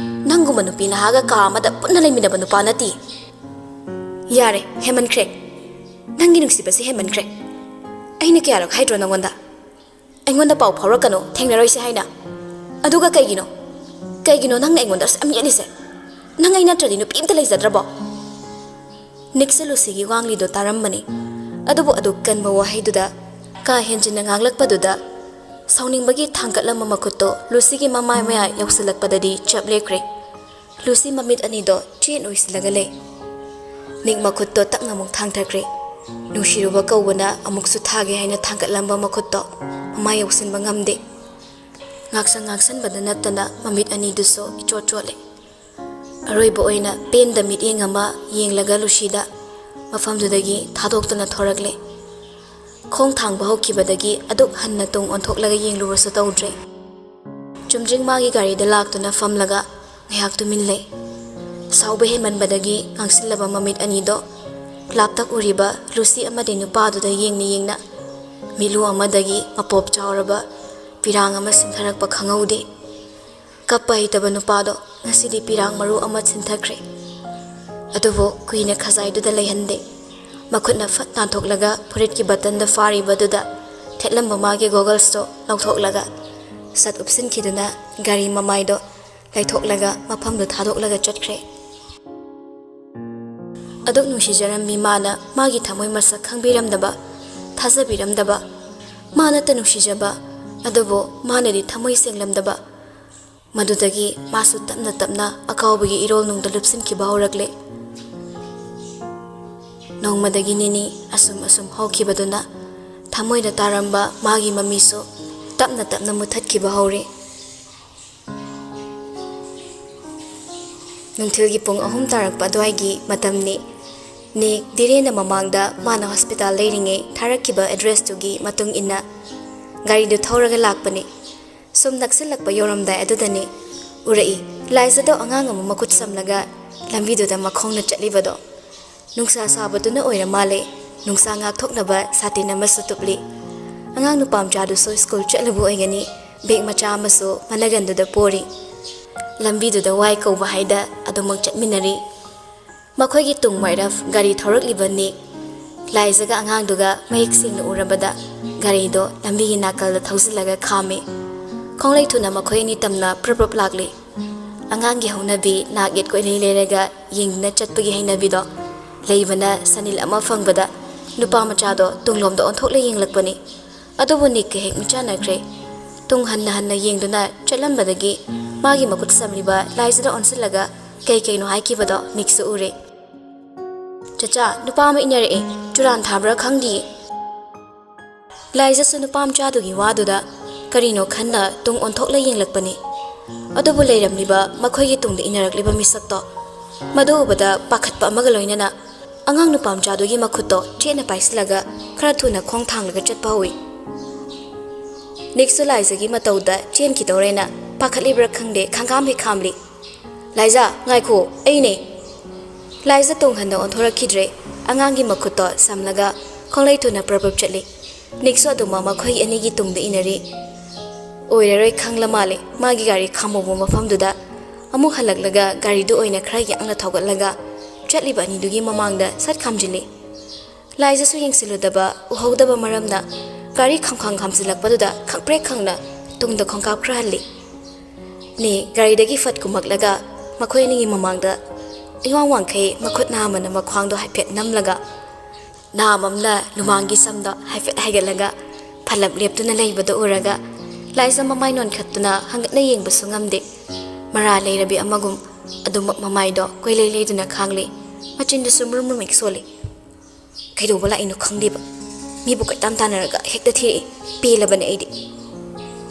ꯅꯪꯒꯨꯝꯕ ꯅꯨꯄꯤ ꯅꯍꯥꯒ ꯀꯥ ꯑꯃꯗ ꯄꯨꯟꯅ ꯂꯩꯃꯤꯟꯅꯕ ꯅꯨꯄꯥ ꯅꯠꯇꯦ꯫ ꯌꯥꯔꯦ, ꯍꯦꯟꯃꯟꯈ꯭ꯔꯦ꯫ ꯅꯪꯒꯤ ꯅꯨꯡꯁꯤꯕꯁꯦ ꯍꯦꯟꯃꯟꯈ꯭ꯔꯦ꯫ ꯑꯩꯅ ꯀꯌꯥꯔꯛ ꯍꯥꯏꯗ꯭ꯔꯣ ꯅꯪꯉꯣꯟꯗ? ꯑꯩꯉꯣꯟꯗ ꯄꯥꯎ ꯐꯥꯎꯔꯛꯀꯅꯨ, ꯊꯦꯡꯅꯔꯣꯏꯁꯦ ꯍꯥꯏꯅ꯫ ꯑꯗꯨꯒ ꯀꯩꯒꯤꯅꯣ? ꯀꯩꯒꯤꯅꯣ ꯅꯪꯅ ꯑꯩꯉꯣꯟꯗ ꯑꯁꯨꯛ ꯌꯥꯝ ꯌꯦꯠꯂꯤꯁꯦ? ꯅꯪ ꯑꯩ ꯅꯠꯇ꯭ꯔꯗꯤ ꯅꯨꯄꯤ ꯑꯝꯇ ꯂꯩꯖꯗ꯭ꯔꯕꯣ?" ꯅꯤꯛꯁꯦ ꯂꯨꯁꯤꯒꯤ ꯋꯥꯡꯂꯤꯗꯣ ꯇꯥꯔꯝꯕꯅꯤ꯫ ꯑꯗꯨꯕꯨ ꯑꯗꯨꯛ ꯀꯟꯕ ꯋꯥꯍꯩꯗꯨꯗ ꯀꯥ ꯍꯦꯟꯖꯤꯟꯅ ꯉꯥꯡꯂꯛꯄꯗꯨꯗ ꯁꯥꯎꯅꯤꯡꯕꯒꯤ ꯊꯥꯡꯒꯠꯂꯝꯕ ꯃꯈꯨꯠꯇꯣ ꯂꯨꯁꯤꯒꯤ ꯃꯃꯥꯏ ꯃꯌꯥ ꯌꯧꯁꯤꯜꯂꯛꯄꯗꯗꯤ ꯆꯞ ꯂꯦꯞꯈ꯭ꯔꯦ꯫ ꯂꯨꯁꯤ ꯃꯃꯤꯠ ꯑꯅꯤꯗꯣ ꯆꯦꯠ ꯑꯣꯏꯁꯤꯜꯂꯒ ꯂꯩ꯫ ꯅꯤꯛ ꯃꯈꯨꯠꯇꯣ ꯇꯞꯅ ꯑꯃꯨꯛ ꯊꯥꯡꯊꯈ꯭ꯔꯦ꯫ ꯅꯨꯡꯁꯤꯔꯨꯕ ꯀꯧꯕꯅ ꯑꯃꯨꯛꯁꯨ ꯊꯥꯒꯦ ꯍꯥꯏꯅ ꯊꯥꯡꯒꯠꯂꯝꯕ ꯃꯈꯨꯠꯇꯣ ꯃꯃꯥꯏ ꯌꯧꯁꯤꯟꯕ ꯉꯝꯗꯦ꯫ ꯉꯥꯛꯁꯪ ꯉꯥꯛꯁꯟꯕꯗ ꯅꯠꯇꯅ ꯃꯃꯤꯠ ꯑꯅꯤꯗꯨꯁꯨ ꯏꯆꯣꯠ ꯆꯣꯠꯂꯦ꯫ ꯑꯔꯣꯏꯕ ꯑꯣꯏꯅ ꯄꯦꯟꯗ ꯃꯤꯠꯌꯦꯡ ꯑꯃ ꯌꯦꯡꯂꯒ ꯂꯨꯁꯤꯗ ꯃꯐꯝꯗꯨꯗꯒꯤ ꯊꯥꯗꯣꯛꯇꯨꯅ ꯊꯣꯔꯛꯂꯦ꯫ ꯈꯣꯡ ꯊꯥꯡꯕ ꯍꯧꯈꯤꯕꯗꯒꯤ ꯑꯗꯨꯛ ꯍꯟꯅ ꯇꯨꯡ ꯑꯣꯟꯊꯣꯛꯂꯒ ꯌꯦꯡꯂꯨꯕꯁꯨ ꯇꯧꯗ꯭ꯔꯦ꯫ ꯆꯨꯝꯗ꯭ꯔꯤꯡ ꯃꯥꯒꯤ ꯒꯥꯔꯤꯗ ꯂꯥꯛꯇꯨꯅ ꯐꯝꯂꯒ ꯉꯥꯏꯍꯥꯛ ꯇꯨꯃꯤꯟ ꯂꯩ꯫ ꯁꯥꯎꯕ ꯍꯦꯟꯃꯟꯕꯗꯒꯤ ꯉꯥꯡꯁꯤꯜꯂꯕ ꯃꯃꯤꯠ ꯑꯅꯤꯗꯣ ꯂꯥꯞꯇꯛ ꯎꯔꯤꯕ ꯂꯨꯁꯤ ꯑꯃꯗꯤ ꯅꯨꯄꯥꯗꯨꯗ ꯌꯦꯡꯅ ꯌꯦꯡꯅ ꯃꯤꯠꯂꯨ ꯑꯃꯗꯒꯤ ꯃꯄꯣꯞ ꯆꯥꯎꯔꯕ ꯄꯤꯔꯥꯡ ꯑꯃ ꯁꯤꯟꯊꯔꯛꯄ ꯈꯪꯍꯧꯗꯦ꯫ ꯀꯞꯄ ꯍꯩꯇꯕ ꯅꯨꯄꯥꯗꯣ ꯉꯁꯤꯗꯤ ꯄꯤꯔꯥꯡ ꯃꯔꯨ ꯑꯃ ꯁꯤꯟꯊꯈ꯭ꯔꯦ꯫ ꯑꯗꯨꯕꯨ ꯀꯨꯏꯅ ꯈꯖꯥꯏꯗꯨꯗ ꯂꯩꯍꯟꯗꯦ꯫ ꯃꯈꯨꯠꯅ ꯐꯠ ꯅꯥꯟꯊꯣꯛꯂꯒ ꯐꯨꯔꯤꯠꯀꯤ ꯕꯇꯟꯗ ꯐꯥꯔꯤꯕꯗꯨꯗ ꯊꯦꯠꯂꯝꯕ ꯃꯥꯒꯤ ꯒꯣꯒꯜꯁꯇꯣ ꯂꯧꯊꯣꯛꯂꯒ ꯁꯠ ꯎꯞꯁꯤꯟꯈꯤꯗꯨꯅ ꯒꯥꯔꯤ ꯃꯃꯥꯏꯗꯣ ꯂꯩꯊꯣꯛꯂꯒ ꯃꯐꯝꯗꯨ ꯊꯥꯗꯣꯛꯂꯒ ꯆꯠꯈ꯭ꯔꯦ꯫ ꯑꯗꯨꯛ ꯅꯨꯡꯁꯤꯖꯔꯝꯃꯤ ꯃꯥꯅ ꯃꯥꯒꯤ ꯊꯃꯣꯏ ꯃꯁꯛ ꯈꯪꯕꯤꯔꯝꯗꯕ, ꯊꯥꯖꯕꯤꯔꯝꯗꯕ, ꯃꯥ ꯅꯠꯇ ꯅꯨꯡꯁꯤꯖꯕ, ꯑꯗꯨꯕꯨ ꯃꯥꯅꯗꯤ ꯊꯃꯣꯏ ꯁꯦꯡꯂꯝꯗꯕ꯫ ꯃꯗꯨꯗꯒꯤ ꯃꯥꯁꯨ ꯇꯞꯅ ꯇꯞꯅ ꯑꯀꯥꯎꯕꯒꯤ ꯏꯔꯣꯜꯅꯨꯡꯗ ꯂꯨꯞꯁꯤꯟꯈꯤꯕ ꯍꯧꯔꯛꯂꯦ꯫ ꯅꯣꯡꯃꯗꯒꯤ ꯅꯤꯅꯤ ꯑꯁꯨꯝ ꯑꯁꯨꯝ ꯍꯧꯈꯤꯕꯗꯨꯅ ꯊꯃꯣꯏꯗ ꯇꯥꯔꯝꯕ ꯃꯥꯒꯤ ꯃꯃꯤꯁꯨ ꯇꯞꯅ ꯇꯞꯅ ꯃꯨꯊꯠꯈꯤꯕ ꯍꯧꯔꯦ꯫ ꯅꯨꯡꯊꯤꯜꯒꯤ ꯄꯨꯡ ꯑꯍꯨꯝ ꯇꯥꯔꯛꯄ ꯑꯗꯨꯋꯥꯏꯒꯤ ꯃꯇꯝꯅꯤ꯫ ꯅꯤꯛ ꯙꯤꯔꯦꯟꯅ ꯃꯃꯥꯡꯗ ꯃꯥꯅ ꯍꯣꯁꯄꯤꯇꯥꯜ ꯂꯩꯔꯤꯉꯩ ꯊꯥꯔꯛꯈꯤꯕ ꯑꯦꯗ꯭ꯔꯦꯁꯇꯨꯒꯤ ꯃꯇꯨꯡ ꯏꯟꯅ ꯒꯥꯔꯤꯗꯨ ꯊꯧꯔꯒ ꯂꯥꯛꯄꯅꯤ꯫ ꯁꯨꯝ ꯅꯛꯁꯤꯜꯂꯛꯄ ꯌꯧꯔꯝꯗꯥꯏ ꯑꯗꯨꯗꯅꯤ ꯎꯔꯛꯏ, ꯂꯥꯏꯖꯗꯣ ꯑꯉꯥꯡ ꯑꯃ ꯃꯈꯨꯠ ꯁꯝꯂꯒ ꯂꯝꯕꯤꯗꯨꯗ ꯃꯈꯣꯡꯅ ꯆꯠꯂꯤꯕꯗꯣ꯫ ꯅꯨꯡꯁꯥ ꯁꯥꯕꯗꯨꯅ ꯑꯣꯏꯔ ꯃꯥꯜꯂꯦ, ꯅꯨꯡꯁꯥ ꯉꯥꯛꯊꯣꯛꯅꯕ ꯁꯥꯇꯤꯟ ꯑꯃꯁꯨ ꯇꯨꯞꯂꯤ꯫ ꯑꯉꯥꯡ ꯅꯨꯄꯥ ꯃꯆꯥꯗꯨꯁꯨ ꯁ꯭ꯀꯨꯜ ꯆꯠꯂꯨꯕ ꯑꯣꯏꯒꯅꯤ, ꯕꯦꯒ ꯃꯆꯥ ꯑꯃꯁꯨ ꯃꯅꯒꯟꯗꯨꯗ ꯄꯣꯔꯤ꯫ ꯂꯝꯕꯤꯗꯨꯗ ꯋꯥꯏ ꯀꯧꯕ ꯍꯥꯏꯗ ꯑꯗꯨꯃꯛ ꯆꯠꯃꯤꯟꯅꯔꯤ꯫ ꯃꯈꯣꯏꯒꯤ ꯇꯨꯡ ꯃꯥꯏꯔꯞ ꯒꯥꯔꯤ ꯊꯧꯔꯛꯂꯤꯕ ꯅꯤꯛ, ꯂꯥꯏꯖꯒ ꯑꯉꯥꯡꯗꯨꯒ ꯃꯌꯦꯛ ꯁꯦꯡꯅ ꯎꯔꯕꯗ ꯒꯥꯔꯤꯗꯣ ꯂꯝꯕꯤꯒꯤ ꯅꯥꯀꯜꯗ ꯊꯧꯖꯤꯜꯂꯒ ꯈꯥꯝꯃꯤ꯫ ꯈꯣꯡꯂꯩ ꯊꯨꯅ ꯃꯈꯣꯏ ꯑꯅꯤ ꯇꯝꯅ ꯄ꯭ꯔꯞ ꯄ꯭ꯔꯞ ꯂꯥꯛꯂꯤ꯫ ꯑꯉꯥꯡꯒꯤ ꯍꯧꯅꯕꯤ ꯅꯥꯛ ꯌꯦꯠ ꯀꯣꯏꯂꯩ ꯂꯩꯔꯒ ꯌꯦꯡꯗꯨꯅ ꯆꯠꯄꯒꯤ ꯍꯩꯅꯕꯤꯗꯣ ꯂꯩꯕꯅ ꯁꯅꯤꯜ ꯑꯃ ꯐꯪꯕꯗ ꯅꯨꯄꯥ ꯃꯆꯥꯗꯣ ꯇꯨꯡꯂꯣꯝꯗ ꯑꯣꯟꯊꯣꯛꯂ ꯌꯦꯡꯂꯛꯄꯅꯤ꯫ ꯑꯗꯨꯕꯨ ꯅꯤꯛꯀ ꯍꯦꯛ ꯃꯤꯠꯆꯥꯟꯅꯈ꯭ꯔꯦ꯫ ꯇꯨꯡ ꯍꯟꯅ ꯍꯟꯅ ꯌꯦꯡꯗꯨꯅ ꯆꯠꯂꯝꯕꯗꯒꯤ ꯃꯥꯒꯤ ꯃꯈꯨꯠ ꯁꯝꯂꯤꯕ ꯂꯥꯏꯖꯗ ꯑꯣꯟꯁꯤꯜꯂꯒ ꯀꯩ ꯀꯩꯅꯣ ꯍꯥꯏꯈꯤꯕꯗꯣ ꯅꯤꯛꯁꯨ ꯎꯔꯦ꯫ "ꯆꯆꯥ, ꯅꯨꯄꯥ ꯑꯃ ꯏꯟꯅꯔꯛꯑꯦ, ꯆꯨꯔꯥꯟ ꯊꯥꯕ꯭ꯔꯥ ꯈꯪꯗꯤꯌꯦ꯫" ꯂꯥꯏꯖꯁꯨ ꯅꯨꯄꯥ ꯃꯆꯥꯗꯨꯒꯤ ꯋꯥꯗꯨꯗ ꯀꯔꯤꯅꯣ ꯈꯟꯅ ꯇꯨꯡ ꯑꯣꯟꯊꯣꯛꯂ ꯌꯦꯡꯂꯛꯄꯅꯤ꯫ ꯑꯗꯨꯕꯨ ꯂꯩꯔꯝꯂꯤꯕ ꯃꯈꯣꯏꯒꯤ ꯇꯨꯡꯗ ꯏꯟꯅꯔꯛꯂꯤꯕ ꯃꯤꯁꯛꯇꯣ, ꯃꯗꯨ ꯎꯕꯗ ꯄꯥꯈꯠꯄ ꯑꯃꯒ ꯂꯣꯏꯅꯅ ꯑꯉꯥꯡ ꯅꯨꯄꯥ ꯃꯆꯥꯗꯨꯒꯤ ꯃꯈꯨꯠꯇꯣ ꯆꯦꯠꯅ ꯄꯥꯏꯁꯤꯜꯂꯒ ꯈꯔ ꯊꯨꯅ ꯈꯣꯡ ꯊꯥꯡꯂꯒ ꯆꯠꯄ ꯍꯧꯏ꯫ ꯅꯤꯛꯁꯨ ꯂꯥꯏꯖꯒꯤ ꯃꯇꯧꯗ ꯆꯦꯟꯈꯤꯗꯧꯔꯦꯅ ꯄꯥꯈꯠꯂꯤꯕ꯭ꯔꯥ ꯈꯪꯗꯦ, ꯈꯪꯒꯥꯝ ꯍꯦꯛ ꯈꯥꯝꯂꯤ꯫ "ꯂꯥꯏꯖꯥ, ꯉꯥꯏꯈꯣ, ꯑꯩꯅꯦ!" ꯂꯥꯏꯖꯥ ꯇꯨꯡ ꯍꯟꯅ ꯑꯣꯟꯊꯣꯔꯛꯈꯤꯗ꯭ꯔꯦ꯫ ꯑꯉꯥꯡꯒꯤ ꯃꯈꯨꯠꯇꯣ ꯁꯝꯂꯒ ꯈꯣꯡꯂꯩ ꯊꯨꯅ ꯄ꯭ꯔꯞ ꯄ꯭ꯔꯞ ꯆꯠꯂꯤ꯫ ꯅꯤꯛꯁꯨ ꯑꯗꯨꯃꯛ ꯃꯈꯣꯏꯒꯤ ꯑꯅꯤꯒꯤ ꯇꯨꯡꯗ ꯏꯟꯅꯔꯤ꯫ ꯑꯣꯏꯔꯔꯣꯏ ꯈꯪꯂ ꯃꯥꯜꯂꯦ, ꯃꯥꯒꯤ ꯒꯥꯔꯤ ꯈꯥꯝꯍꯧꯕ ꯃꯐꯝꯗꯨꯗ ꯑꯃꯨꯛ ꯍꯜꯂꯛꯂꯒ ꯒꯥꯔꯤꯗꯨ ꯑꯣꯏꯅ ꯈꯔ ꯌꯥꯡꯅ ꯊꯧꯒꯠꯂꯒ ꯆꯠꯂꯤꯕ ꯑꯅꯤꯗꯨꯒꯤ ꯃꯃꯥꯡꯗ ꯁꯠ ꯈꯥꯝꯖꯤꯜꯂꯤ꯫ ꯂꯥꯏꯖꯁꯨ ꯌꯦꯡꯁꯤꯜꯂꯨꯗꯕ, ꯎꯍꯧꯗꯕ ꯃꯔꯝꯅ ꯒꯥꯔꯤ ꯈꯪꯈꯪ ꯈꯥꯝꯖꯤꯜꯂꯛꯄꯗꯨꯗ ꯈꯪꯄ꯭ꯔꯦꯛ ꯈꯪꯅ ꯇꯨꯡꯗ ꯈꯣꯡꯀꯥꯞ ꯈꯔ ꯍꯜꯂꯤ꯫ ꯅꯦ ꯒꯥꯔꯤꯗꯒꯤ ꯐꯠ ꯀꯨꯝꯃꯛꯂꯒ ꯃꯈꯣꯏ ꯑꯅꯤꯒꯤ ꯃꯃꯥꯡꯗ ꯏꯋꯥꯡ ꯋꯥꯡꯈꯩ ꯃꯈꯨꯠ ꯅꯥꯝꯃꯅ ꯃꯈ꯭ꯋꯥꯡꯗꯣ ꯍꯥꯏꯐꯦꯠ ꯅꯝꯂꯒ, ꯅꯥꯝ ꯑꯃꯅ ꯂꯨꯃꯥꯡꯒꯤ ꯁꯝꯗꯣ ꯍꯥꯏꯐꯦꯠ ꯍꯥꯏꯒꯠꯂꯒ ꯐꯜꯂꯞ ꯂꯦꯞꯇꯨꯅ ꯂꯩꯕꯗꯨ ꯎꯔꯒ ꯂꯥꯏꯖ ꯃꯃꯥꯏ ꯅꯣꯟꯈꯠꯇꯨꯅ ꯍꯪꯒꯠꯅ ꯌꯦꯡꯕꯁꯨ ꯉꯝꯗꯦ꯫ ꯃꯔꯥ ꯂꯩꯔꯕꯤ ꯑꯃꯒꯨꯝ ꯑꯗꯨꯃꯛ ꯃꯃꯥꯏꯗꯣ ꯀꯣꯏꯂꯩ ꯂꯩꯗꯨꯅ ꯈꯥꯡꯂꯤ꯫ ꯃꯆꯤꯟꯗꯨꯁꯨ ꯃꯨꯔꯨꯝ ꯃꯨꯔꯨꯝ ꯁꯣꯜꯂꯤ꯫ ꯀꯩꯗꯧꯕ ꯂꯥꯛꯏꯅꯣ ꯈꯪꯗꯦꯕ꯫ ꯃꯤꯕꯨ ꯀꯣꯏꯇꯥꯟ ꯇꯥꯟꯅꯔꯒ ꯍꯦꯛꯇ ꯊꯤꯔꯛꯏ꯫ ꯄꯦꯜꯂꯕꯅꯦ ꯑꯩꯗꯤ꯫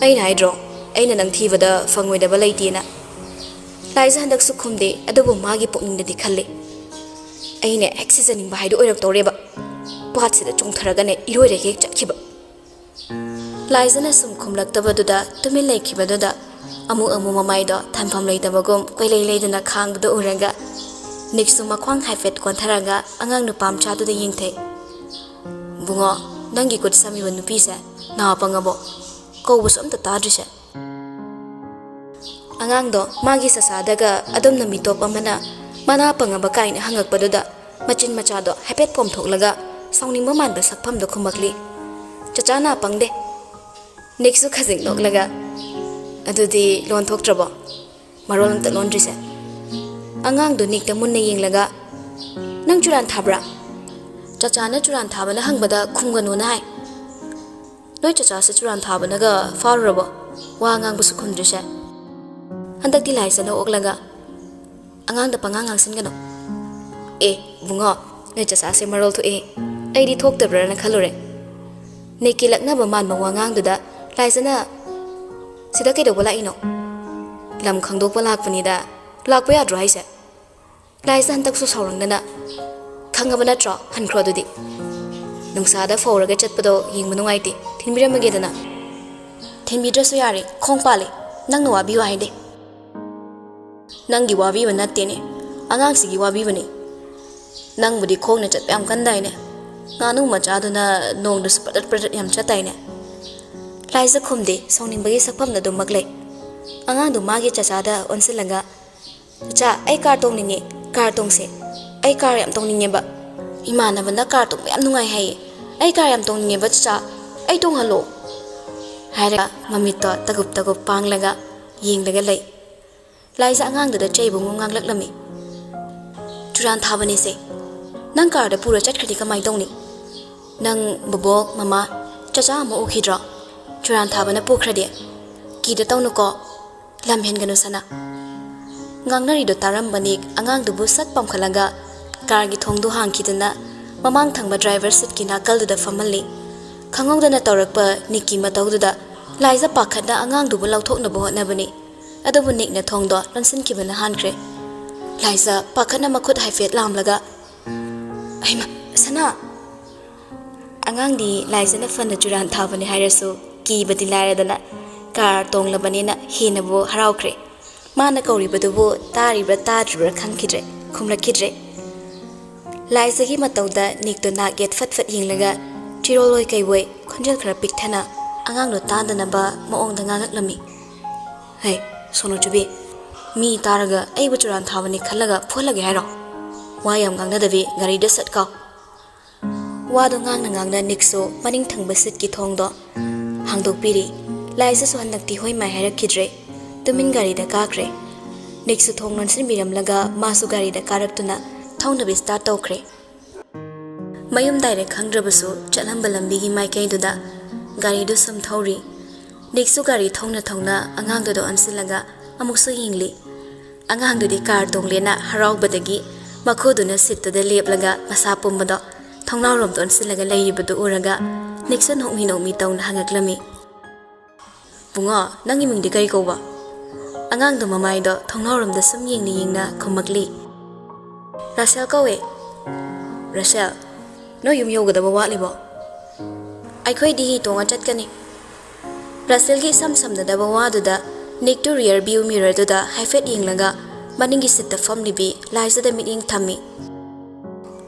ꯑꯩꯅ ꯍꯥꯏꯗ꯭ꯔꯣ, ꯑꯩꯅ ꯅꯪ ꯊꯤꯕꯗ ꯐꯪꯉꯣꯏꯗꯕ ꯂꯩꯇꯦꯅ? ꯂꯥꯏꯖ ꯍꯟꯗꯛꯁꯨ ꯈꯨꯝꯗꯦ, ꯑꯗꯨꯕꯨ ꯃꯥꯒꯤ ꯄꯨꯛꯅꯤꯡꯗꯗꯤ ꯈꯜꯂꯤ꯫ ꯑꯩꯅꯦ ꯍꯦꯛ ꯁꯤꯖꯅꯤꯡꯕ ꯍꯥꯏꯗꯣ ꯑꯣꯏꯔꯛꯇꯧꯔꯦꯕ꯫ ꯄꯥꯠꯁꯤꯗ ꯆꯣꯡꯊꯔꯒꯅꯦ ꯏꯔꯣꯏꯔꯒ ꯍꯦꯛ ꯆꯠꯈꯤꯕ꯫ ꯂꯥꯏꯖꯅ ꯁꯨꯝ ꯈꯨꯝꯂꯛꯇꯕꯗꯨꯗ ꯇꯨꯃꯤꯟ ꯂꯩꯈꯤꯕꯗꯨꯗ ꯑꯃꯨꯛ ꯑꯃꯨꯛ ꯃꯃꯥꯏꯗꯣ ꯊꯝꯐꯝ ꯂꯩꯇꯕꯒꯨꯝ ꯀꯣꯏꯂꯩ ꯂꯩꯗꯨꯅ ꯈꯥꯡꯕꯗꯨ ꯎꯔꯒ ꯅꯤꯛꯁꯨ ꯃꯈ꯭ꯋꯥꯡ ꯍꯥꯏꯐꯦꯠ ꯀꯣꯟꯊꯔꯒ ꯑꯉꯥꯡ ꯅꯨꯄꯥ ꯃꯆꯥꯗꯨꯗ ꯌꯦꯡꯊꯩ꯫ "ꯕꯨꯡꯉꯣ, ꯅꯪꯒꯤ ꯈꯨꯠ ꯁꯝꯃꯤꯕ ꯅꯨꯄꯤꯁꯦ ꯅꯥ ꯄꯪꯉꯕꯣ? ꯀꯧꯕꯁꯨ ꯑꯝꯇ ꯇꯥꯗ꯭ꯔꯤꯁꯦ?" ꯑꯉꯥꯡꯗꯣ ꯃꯥꯒꯤ ꯆꯆꯥꯗꯒ ꯑꯗꯣꯝꯅ ꯃꯤꯇꯣꯞ ꯑꯃꯅ ꯃꯅꯥ ꯄꯪꯉꯕ ꯀꯥꯏꯅ ꯍꯪꯉꯛꯄꯗꯨꯗ ꯃꯆꯤꯟ ꯃꯆꯥꯗꯣ ꯍꯥꯏꯐꯦꯠ ꯄꯣꯝꯊꯣꯛꯂꯒ ꯁꯥꯎꯅꯤꯡꯕ ꯃꯥꯟꯕ ꯁꯛꯐꯝꯗꯣ ꯈꯨꯝꯃꯛꯂꯤ꯫ "ꯆꯆꯥ ꯅꯥ ꯄꯪꯗꯦ꯫" ꯅꯤꯛꯁꯨ ꯈꯖꯤꯛ ꯅꯣꯛꯂꯒ, "ꯑꯗꯨꯗꯤ ꯂꯣꯟ ꯊꯣꯛꯇ꯭ꯔꯕꯣ? ꯃꯔꯣꯜ ꯑꯝꯇ ꯂꯣꯟꯗ꯭ꯔꯤꯁꯦ?" ꯑꯉꯥꯡꯗꯣ ꯅꯤꯛꯇ ꯃꯨꯟꯅ ꯌꯦꯡꯂꯒ, "ꯅꯪ ꯆꯨꯔꯥꯟ ꯊꯥꯕ꯭ꯔꯥ?" ꯆꯆꯥꯅ ꯆꯨꯔꯥꯟ ꯊꯥꯕꯅ ꯍꯪꯕꯗ ꯈꯨꯝꯒꯅꯨꯅ ꯍꯥꯏ꯫ "ꯅꯣꯏ ꯆꯆꯥꯁꯦ ꯆꯨꯔꯥꯟ ꯊꯥꯕꯅꯒ ꯐꯥꯔꯨꯔꯕꯣ? ꯋꯥ ꯉꯥꯡꯕꯁꯨ ꯈꯨꯝꯗ꯭ꯔꯤꯁꯦ?" ꯍꯟꯗꯛꯇꯤ ꯂꯥꯏꯖꯅ ꯑꯣꯛꯂꯒ, "ꯑꯉꯥꯡꯗ ꯄꯉꯥꯡ ꯉꯥꯡꯁꯤꯟꯒꯅꯨ꯫" "ꯑꯦ, ꯕꯨꯡꯉꯣ, ꯅꯣꯏ ꯆꯆꯥꯁꯦ ꯃꯔꯣꯜ ꯊꯣꯛꯑꯦ꯫ ꯑꯩꯗꯤ ꯊꯣꯛꯇꯕ꯭ꯔꯥꯅ ꯈꯜꯂꯨꯔꯦ꯫" ꯅꯤꯛꯀꯤ ꯂꯛꯅꯕ ꯃꯥꯟꯕ ꯋꯥꯉꯥꯡꯗꯨꯗ ꯂꯥꯏꯖꯅ, "ꯁꯤꯗ ꯀꯩꯗꯧꯕ ꯂꯥꯛꯏꯅꯣ?" "ꯂꯝ ꯈꯪꯗꯣꯛꯄ ꯂꯥꯛꯄꯅꯤꯗ꯫ ꯂꯥꯛꯄ ꯌꯥꯗ꯭ꯔꯣ ꯍꯥꯏꯁꯦ?" ꯂꯥꯏꯖ ꯍꯟꯗꯛꯁꯨ ꯁꯥꯎꯔꯪꯗꯅ, "ꯈꯪꯉꯕ ꯅꯠꯇ꯭ꯔꯣ? ꯍꯟꯈ꯭ꯔꯣ ꯑꯗꯨꯗꯤ꯫ ꯅꯨꯡꯁꯥꯗ ꯐꯧꯔꯒ ꯆꯠꯄꯗꯣ ꯌꯦꯡꯕ ꯅꯨꯡꯉꯥꯏꯇꯦ꯫ ꯊꯤꯟꯕꯤꯔꯝꯃꯒꯦꯗꯅ꯫" "ꯊꯤꯟꯕꯤꯗ꯭ꯔꯁꯨ ꯌꯥꯔꯦ, ꯈꯣꯡ ꯄꯥꯜꯂꯦ꯫ ꯅꯪꯅ ꯋꯥꯕꯤꯌꯨ ꯍꯥꯏꯗꯦ꯫" "ꯅꯪꯒꯤ ꯋꯥꯕꯤꯕ ꯅꯠꯇꯦꯅꯦ, ꯑꯉꯥꯡꯁꯤꯒꯤ ꯋꯥꯕꯤꯕꯅꯤ꯫ ꯅꯪꯕꯨꯗꯤ ꯈꯣꯡꯅ ꯆꯠꯄ ꯌꯥꯝ ꯀꯟꯗꯥꯏꯅꯦ? ꯉꯥꯅꯨ ꯃꯆꯥꯗꯨꯅ ꯅꯣꯡꯗꯁꯨ ꯄ꯭ꯔꯗꯠ ꯄ꯭ꯔꯗꯠ ꯌꯥꯝ ꯆꯠꯇꯥꯏꯅꯦ?" ꯂꯥꯏꯖ ꯈꯨꯝꯗꯦ, ꯁꯥꯎꯅꯤꯡꯕꯒꯤ ꯁꯛꯐꯝꯗ ꯑꯗꯨꯃꯛ ꯂꯩ꯫ ꯑꯉꯥꯡꯗꯨ ꯃꯥꯒꯤ ꯆꯆꯥꯗ ꯑꯣꯟꯁꯤꯜꯂꯒ, "ꯆꯆꯥ, ꯑꯩ ꯀꯥꯔ ꯇꯣꯡꯅꯤꯡꯉꯦ, ꯀꯥꯔ ꯇꯣꯡꯁꯦ꯫ ꯑꯩ ꯀꯥꯔ ꯌꯥꯝ ꯇꯣꯡꯅꯤꯡꯉꯦꯕ꯫ "ꯏꯃꯥꯟꯅꯕꯅ ꯀꯥꯔ ꯇꯣꯡꯕ ꯌꯥꯝ ꯅꯨꯡꯉꯥꯏ ꯍꯥꯏꯌꯦ꯫ ꯑꯩ ꯀꯥꯔ ꯌꯥꯝ ꯇꯣꯡꯅꯤꯡꯉꯦꯕ ꯆꯆꯥ, ꯑꯩ ꯇꯣꯡꯍꯜꯂꯣ" ꯍꯥꯏꯔꯒ ꯃꯃꯤꯠꯇꯣ ꯇꯒꯨꯞ ꯇꯒꯨꯞ ꯄꯥꯡꯂꯒ ꯌꯦꯡꯂꯒ ꯂꯩ꯫ ꯂꯥꯏꯖ ꯑꯉꯥꯡꯗꯨꯗ ꯆꯩꯕꯒꯨꯝ ꯉꯥꯡꯂꯛꯂꯝꯃꯤ꯫ "ꯆꯨꯔꯥꯟ ꯊꯥꯕꯅꯦꯁꯦ꯫ ꯅꯪ ꯀꯥꯔꯗ ꯄꯨꯔ ꯆꯠꯈ꯭ꯔꯗꯤ ꯀꯃꯥꯏꯅ ꯇꯧꯅꯤ? ꯅꯪ ꯕꯣꯕꯣꯛ, ꯃꯃꯥ, ꯆꯆꯥ ꯑꯃ ꯎꯈꯤꯗ꯭ꯔꯣ? ꯆꯨꯔꯥꯟ ꯊꯥꯕꯅ ꯄꯨꯈ꯭ꯔꯗꯤ꯫ ꯀꯤꯗ ꯇꯧꯅꯨꯀꯣ꯫ ꯂꯝ ꯍꯦꯟꯒꯅꯨ ꯁꯅꯥ꯫" ꯉꯥꯡꯅꯔꯤꯗꯣ ꯇꯥꯔꯝꯕ ꯅꯤꯛ ꯑꯉꯥꯡꯗꯨꯕꯨ ꯁꯠ ꯄꯝꯈꯠꯂꯒ ꯀꯥꯔꯒꯤ ꯊꯣꯡꯗꯨ ꯍꯥꯡꯈꯤꯗꯨꯅ ꯃꯃꯥꯡ ꯊꯪꯕ ꯗ꯭ꯔꯥꯏꯚꯔ ꯁꯤꯠꯀꯤ ꯅꯥꯀꯜꯗꯨꯗ ꯐꯝꯍꯜꯂꯤ꯫ ꯈꯪꯍꯧꯗꯅ ꯇꯧꯔꯛꯄ ꯅꯤꯛꯀꯤ ꯃꯇꯧꯗꯨꯗ ꯂꯥꯏꯖ ꯄꯥꯈꯠꯅ ꯑꯉꯥꯡꯗꯨꯕꯨ ꯂꯧꯊꯣꯛꯅꯕ ꯍꯣꯠꯅꯕꯅꯤ꯫ ꯑꯗꯨꯕꯨ ꯅꯤꯛꯅ ꯊꯣꯡꯗꯣ ꯂꯣꯟꯁꯤꯟꯈꯤꯕꯅ ꯍꯥꯟꯈ꯭ꯔꯦ꯫ ꯂꯥꯏꯖ ꯄꯥꯈꯠꯅ ꯃꯈꯨꯠ ꯍꯥꯏꯐꯦꯠ ꯂꯥꯝꯂꯒ, "ꯍꯩꯃꯥ, ꯁꯅꯥ!" ꯑꯉꯥꯡꯗꯤ ꯂꯥꯏꯖꯅ ꯐꯅ ꯆꯨꯔꯥꯟ ꯊꯥꯕꯅꯤ ꯍꯥꯏꯔꯁꯨ ꯀꯤꯕꯗꯤ ꯂꯥꯏꯔꯗꯅ ꯀꯥꯔ ꯇꯣꯡꯂꯕꯅꯤꯅ ꯍꯦꯟꯅꯕꯨ ꯍꯔꯥꯎꯈ꯭ꯔꯦ꯫ ꯃꯥꯅ ꯀꯧꯔꯤꯕꯗꯨꯕꯨ ꯇꯥꯔꯤꯕ꯭ꯔꯥ ꯇꯥꯗ꯭ꯔꯤꯕ꯭ꯔꯥ ꯈꯪꯈꯤꯗ꯭ꯔꯦ, ꯈꯨꯝꯂꯛꯈꯤꯗ꯭ꯔꯦ꯫ ꯂꯥꯏꯖꯒꯤ ꯃꯇꯧꯗ ꯅꯤꯛꯇꯣ ꯅꯥꯛ ꯌꯦꯠ ꯐꯠ ꯐꯠ ꯌꯦꯡꯂꯒ ꯆꯤꯔꯣꯜꯂꯣꯏ ꯀꯩꯕꯣꯏ ꯈꯣꯟꯖꯦꯜ ꯈꯔ ꯄꯤꯛꯊꯅ ꯑꯉꯥꯡꯗꯣ ꯇꯥꯗꯅꯕ ꯃꯑꯣꯡꯗ ꯉꯥꯡꯉꯛꯂꯝꯃꯤ꯫ "ꯍꯩ, ꯁꯣꯅꯣꯆꯨꯕꯤ, ꯃꯤ ꯇꯥꯔꯒ ꯑꯩꯕꯨ ꯆꯨꯔꯥꯟ ꯊꯥꯕꯅꯤ ꯈꯜꯂꯒ ꯐꯨꯍꯜꯂꯒꯦ ꯍꯥꯏꯔꯣ? ꯋꯥ ꯌꯥꯝ ꯉꯥꯡꯅꯗꯕꯤ ꯒꯥꯔꯤꯗ ꯁꯠ ꯀꯥꯎ꯫" ꯋꯥꯗꯣ ꯉꯥꯡꯅ ꯉꯥꯡꯅ ꯅꯤꯛꯁꯨ ꯃꯅꯤꯡ ꯊꯪꯕ ꯁꯤꯠꯀꯤ ꯊꯣꯡꯗꯣ ꯍꯥꯡꯗꯣꯛꯄꯤꯔꯤ꯫ ꯂꯥꯏꯖꯁꯨ ꯍꯟꯗꯛꯇꯤ ꯍꯣꯏ ꯃꯥꯏ ꯍꯥꯏꯔꯛꯈꯤꯗ꯭ꯔꯦ꯫ ꯇꯨꯃꯤꯟ ꯒꯥꯔꯤꯗ ꯀꯥꯈ꯭ꯔꯦ꯫ ꯅꯤꯛꯁꯨ ꯊꯣꯡ ꯂꯣꯟꯁꯤꯟꯕꯤꯔꯝꯂꯒ ꯃꯥꯁꯨ ꯒꯥꯔꯤꯗ ꯀꯥꯔꯛꯇꯨꯅ ꯊꯧꯅꯕ ꯁ꯭ꯇꯥꯔꯠ ꯇꯧꯈ꯭ꯔꯦ꯫ ꯃꯌꯨꯝ ꯗꯥꯏꯔꯦꯛ ꯈꯪꯗ꯭ꯔꯕꯁꯨ ꯆꯠꯂꯝꯕ ꯂꯝꯕꯤꯒꯤ ꯃꯥꯏꯀꯩꯗꯨꯗ ꯒꯥꯔꯤꯗꯨ ꯁꯨꯝ ꯊꯧꯔꯤ꯫ ꯅꯤꯛꯁꯨ ꯒꯥꯔꯤ ꯊꯧꯅ ꯊꯧꯅ ꯑꯉꯥꯡꯗꯨꯗ ꯑꯣꯟꯁꯤꯜꯂꯒ ꯑꯃꯨꯛꯁꯨ ꯌꯦꯡꯂꯤ꯫ ꯑꯉꯥꯡꯗꯨꯗꯤ ꯀꯥꯔ ꯇꯣꯡꯂꯦꯅ ꯍꯔꯥꯎꯕꯗꯒꯤ ꯃꯈꯨꯗꯨꯅ ꯁꯤꯠꯇꯨꯗ ꯂꯦꯞꯂꯒ ꯃꯁꯥ ꯄꯨꯝꯕꯗꯣ ꯊꯣꯡꯅꯥꯎꯔꯣꯝꯗ ꯑꯣꯟꯁꯤꯜꯂꯒ ꯂꯩꯔꯤꯕꯗꯨ ꯎꯔꯒ ꯅꯤꯛꯁꯨ ꯅꯣꯛꯃꯤ ꯅꯣꯛꯃꯤ ꯇꯧꯅ ꯍꯪꯉꯛꯂꯝꯃꯤ꯫ "ꯕꯨꯡꯉꯣ, ꯅꯪꯒꯤ ꯃꯤꯡꯗꯤ ꯀꯔꯤ ꯀꯧꯕ?" ꯑꯉꯥꯡꯗꯣ ꯃꯃꯥꯏꯗꯣ ꯊꯣꯡꯅꯥꯎꯔꯣꯝꯗ ꯁꯨꯝ ꯌꯦꯡꯅ ꯌꯦꯡꯅ ꯈꯨꯝꯃꯛꯂꯤ꯫ "ꯔꯥꯁꯦꯜ ꯀꯧꯋꯦ꯫" "ꯔꯥꯁꯦꯜ, ꯅꯣꯏ ꯌꯨꯝ ꯌꯧꯒꯗꯕ ꯋꯥꯠꯂꯤꯕꯣ?" "ꯑꯩꯈꯣꯏꯗꯤ ꯍꯤ ꯇꯣꯡꯉ ꯆꯠꯀꯅꯤ꯫" ꯔꯥꯁꯦꯜꯒꯤ ꯏꯁꯝ ꯁꯝꯅꯗꯕ ꯋꯥꯗꯨꯗ ꯅꯤꯛꯇꯨ ꯔꯤꯌꯔ ꯚ꯭ꯌꯨ ꯃꯤꯔꯔꯗꯨꯗ ꯍꯥꯏꯐꯦꯠ ꯌꯦꯡꯂꯒ ꯃꯅꯤꯡꯒꯤ ꯁꯤꯠꯇ ꯐꯝꯂꯤꯕꯤ ꯂꯥꯏꯖꯗ ꯃꯤꯠꯌꯦꯡ ꯊꯝꯃꯤ꯫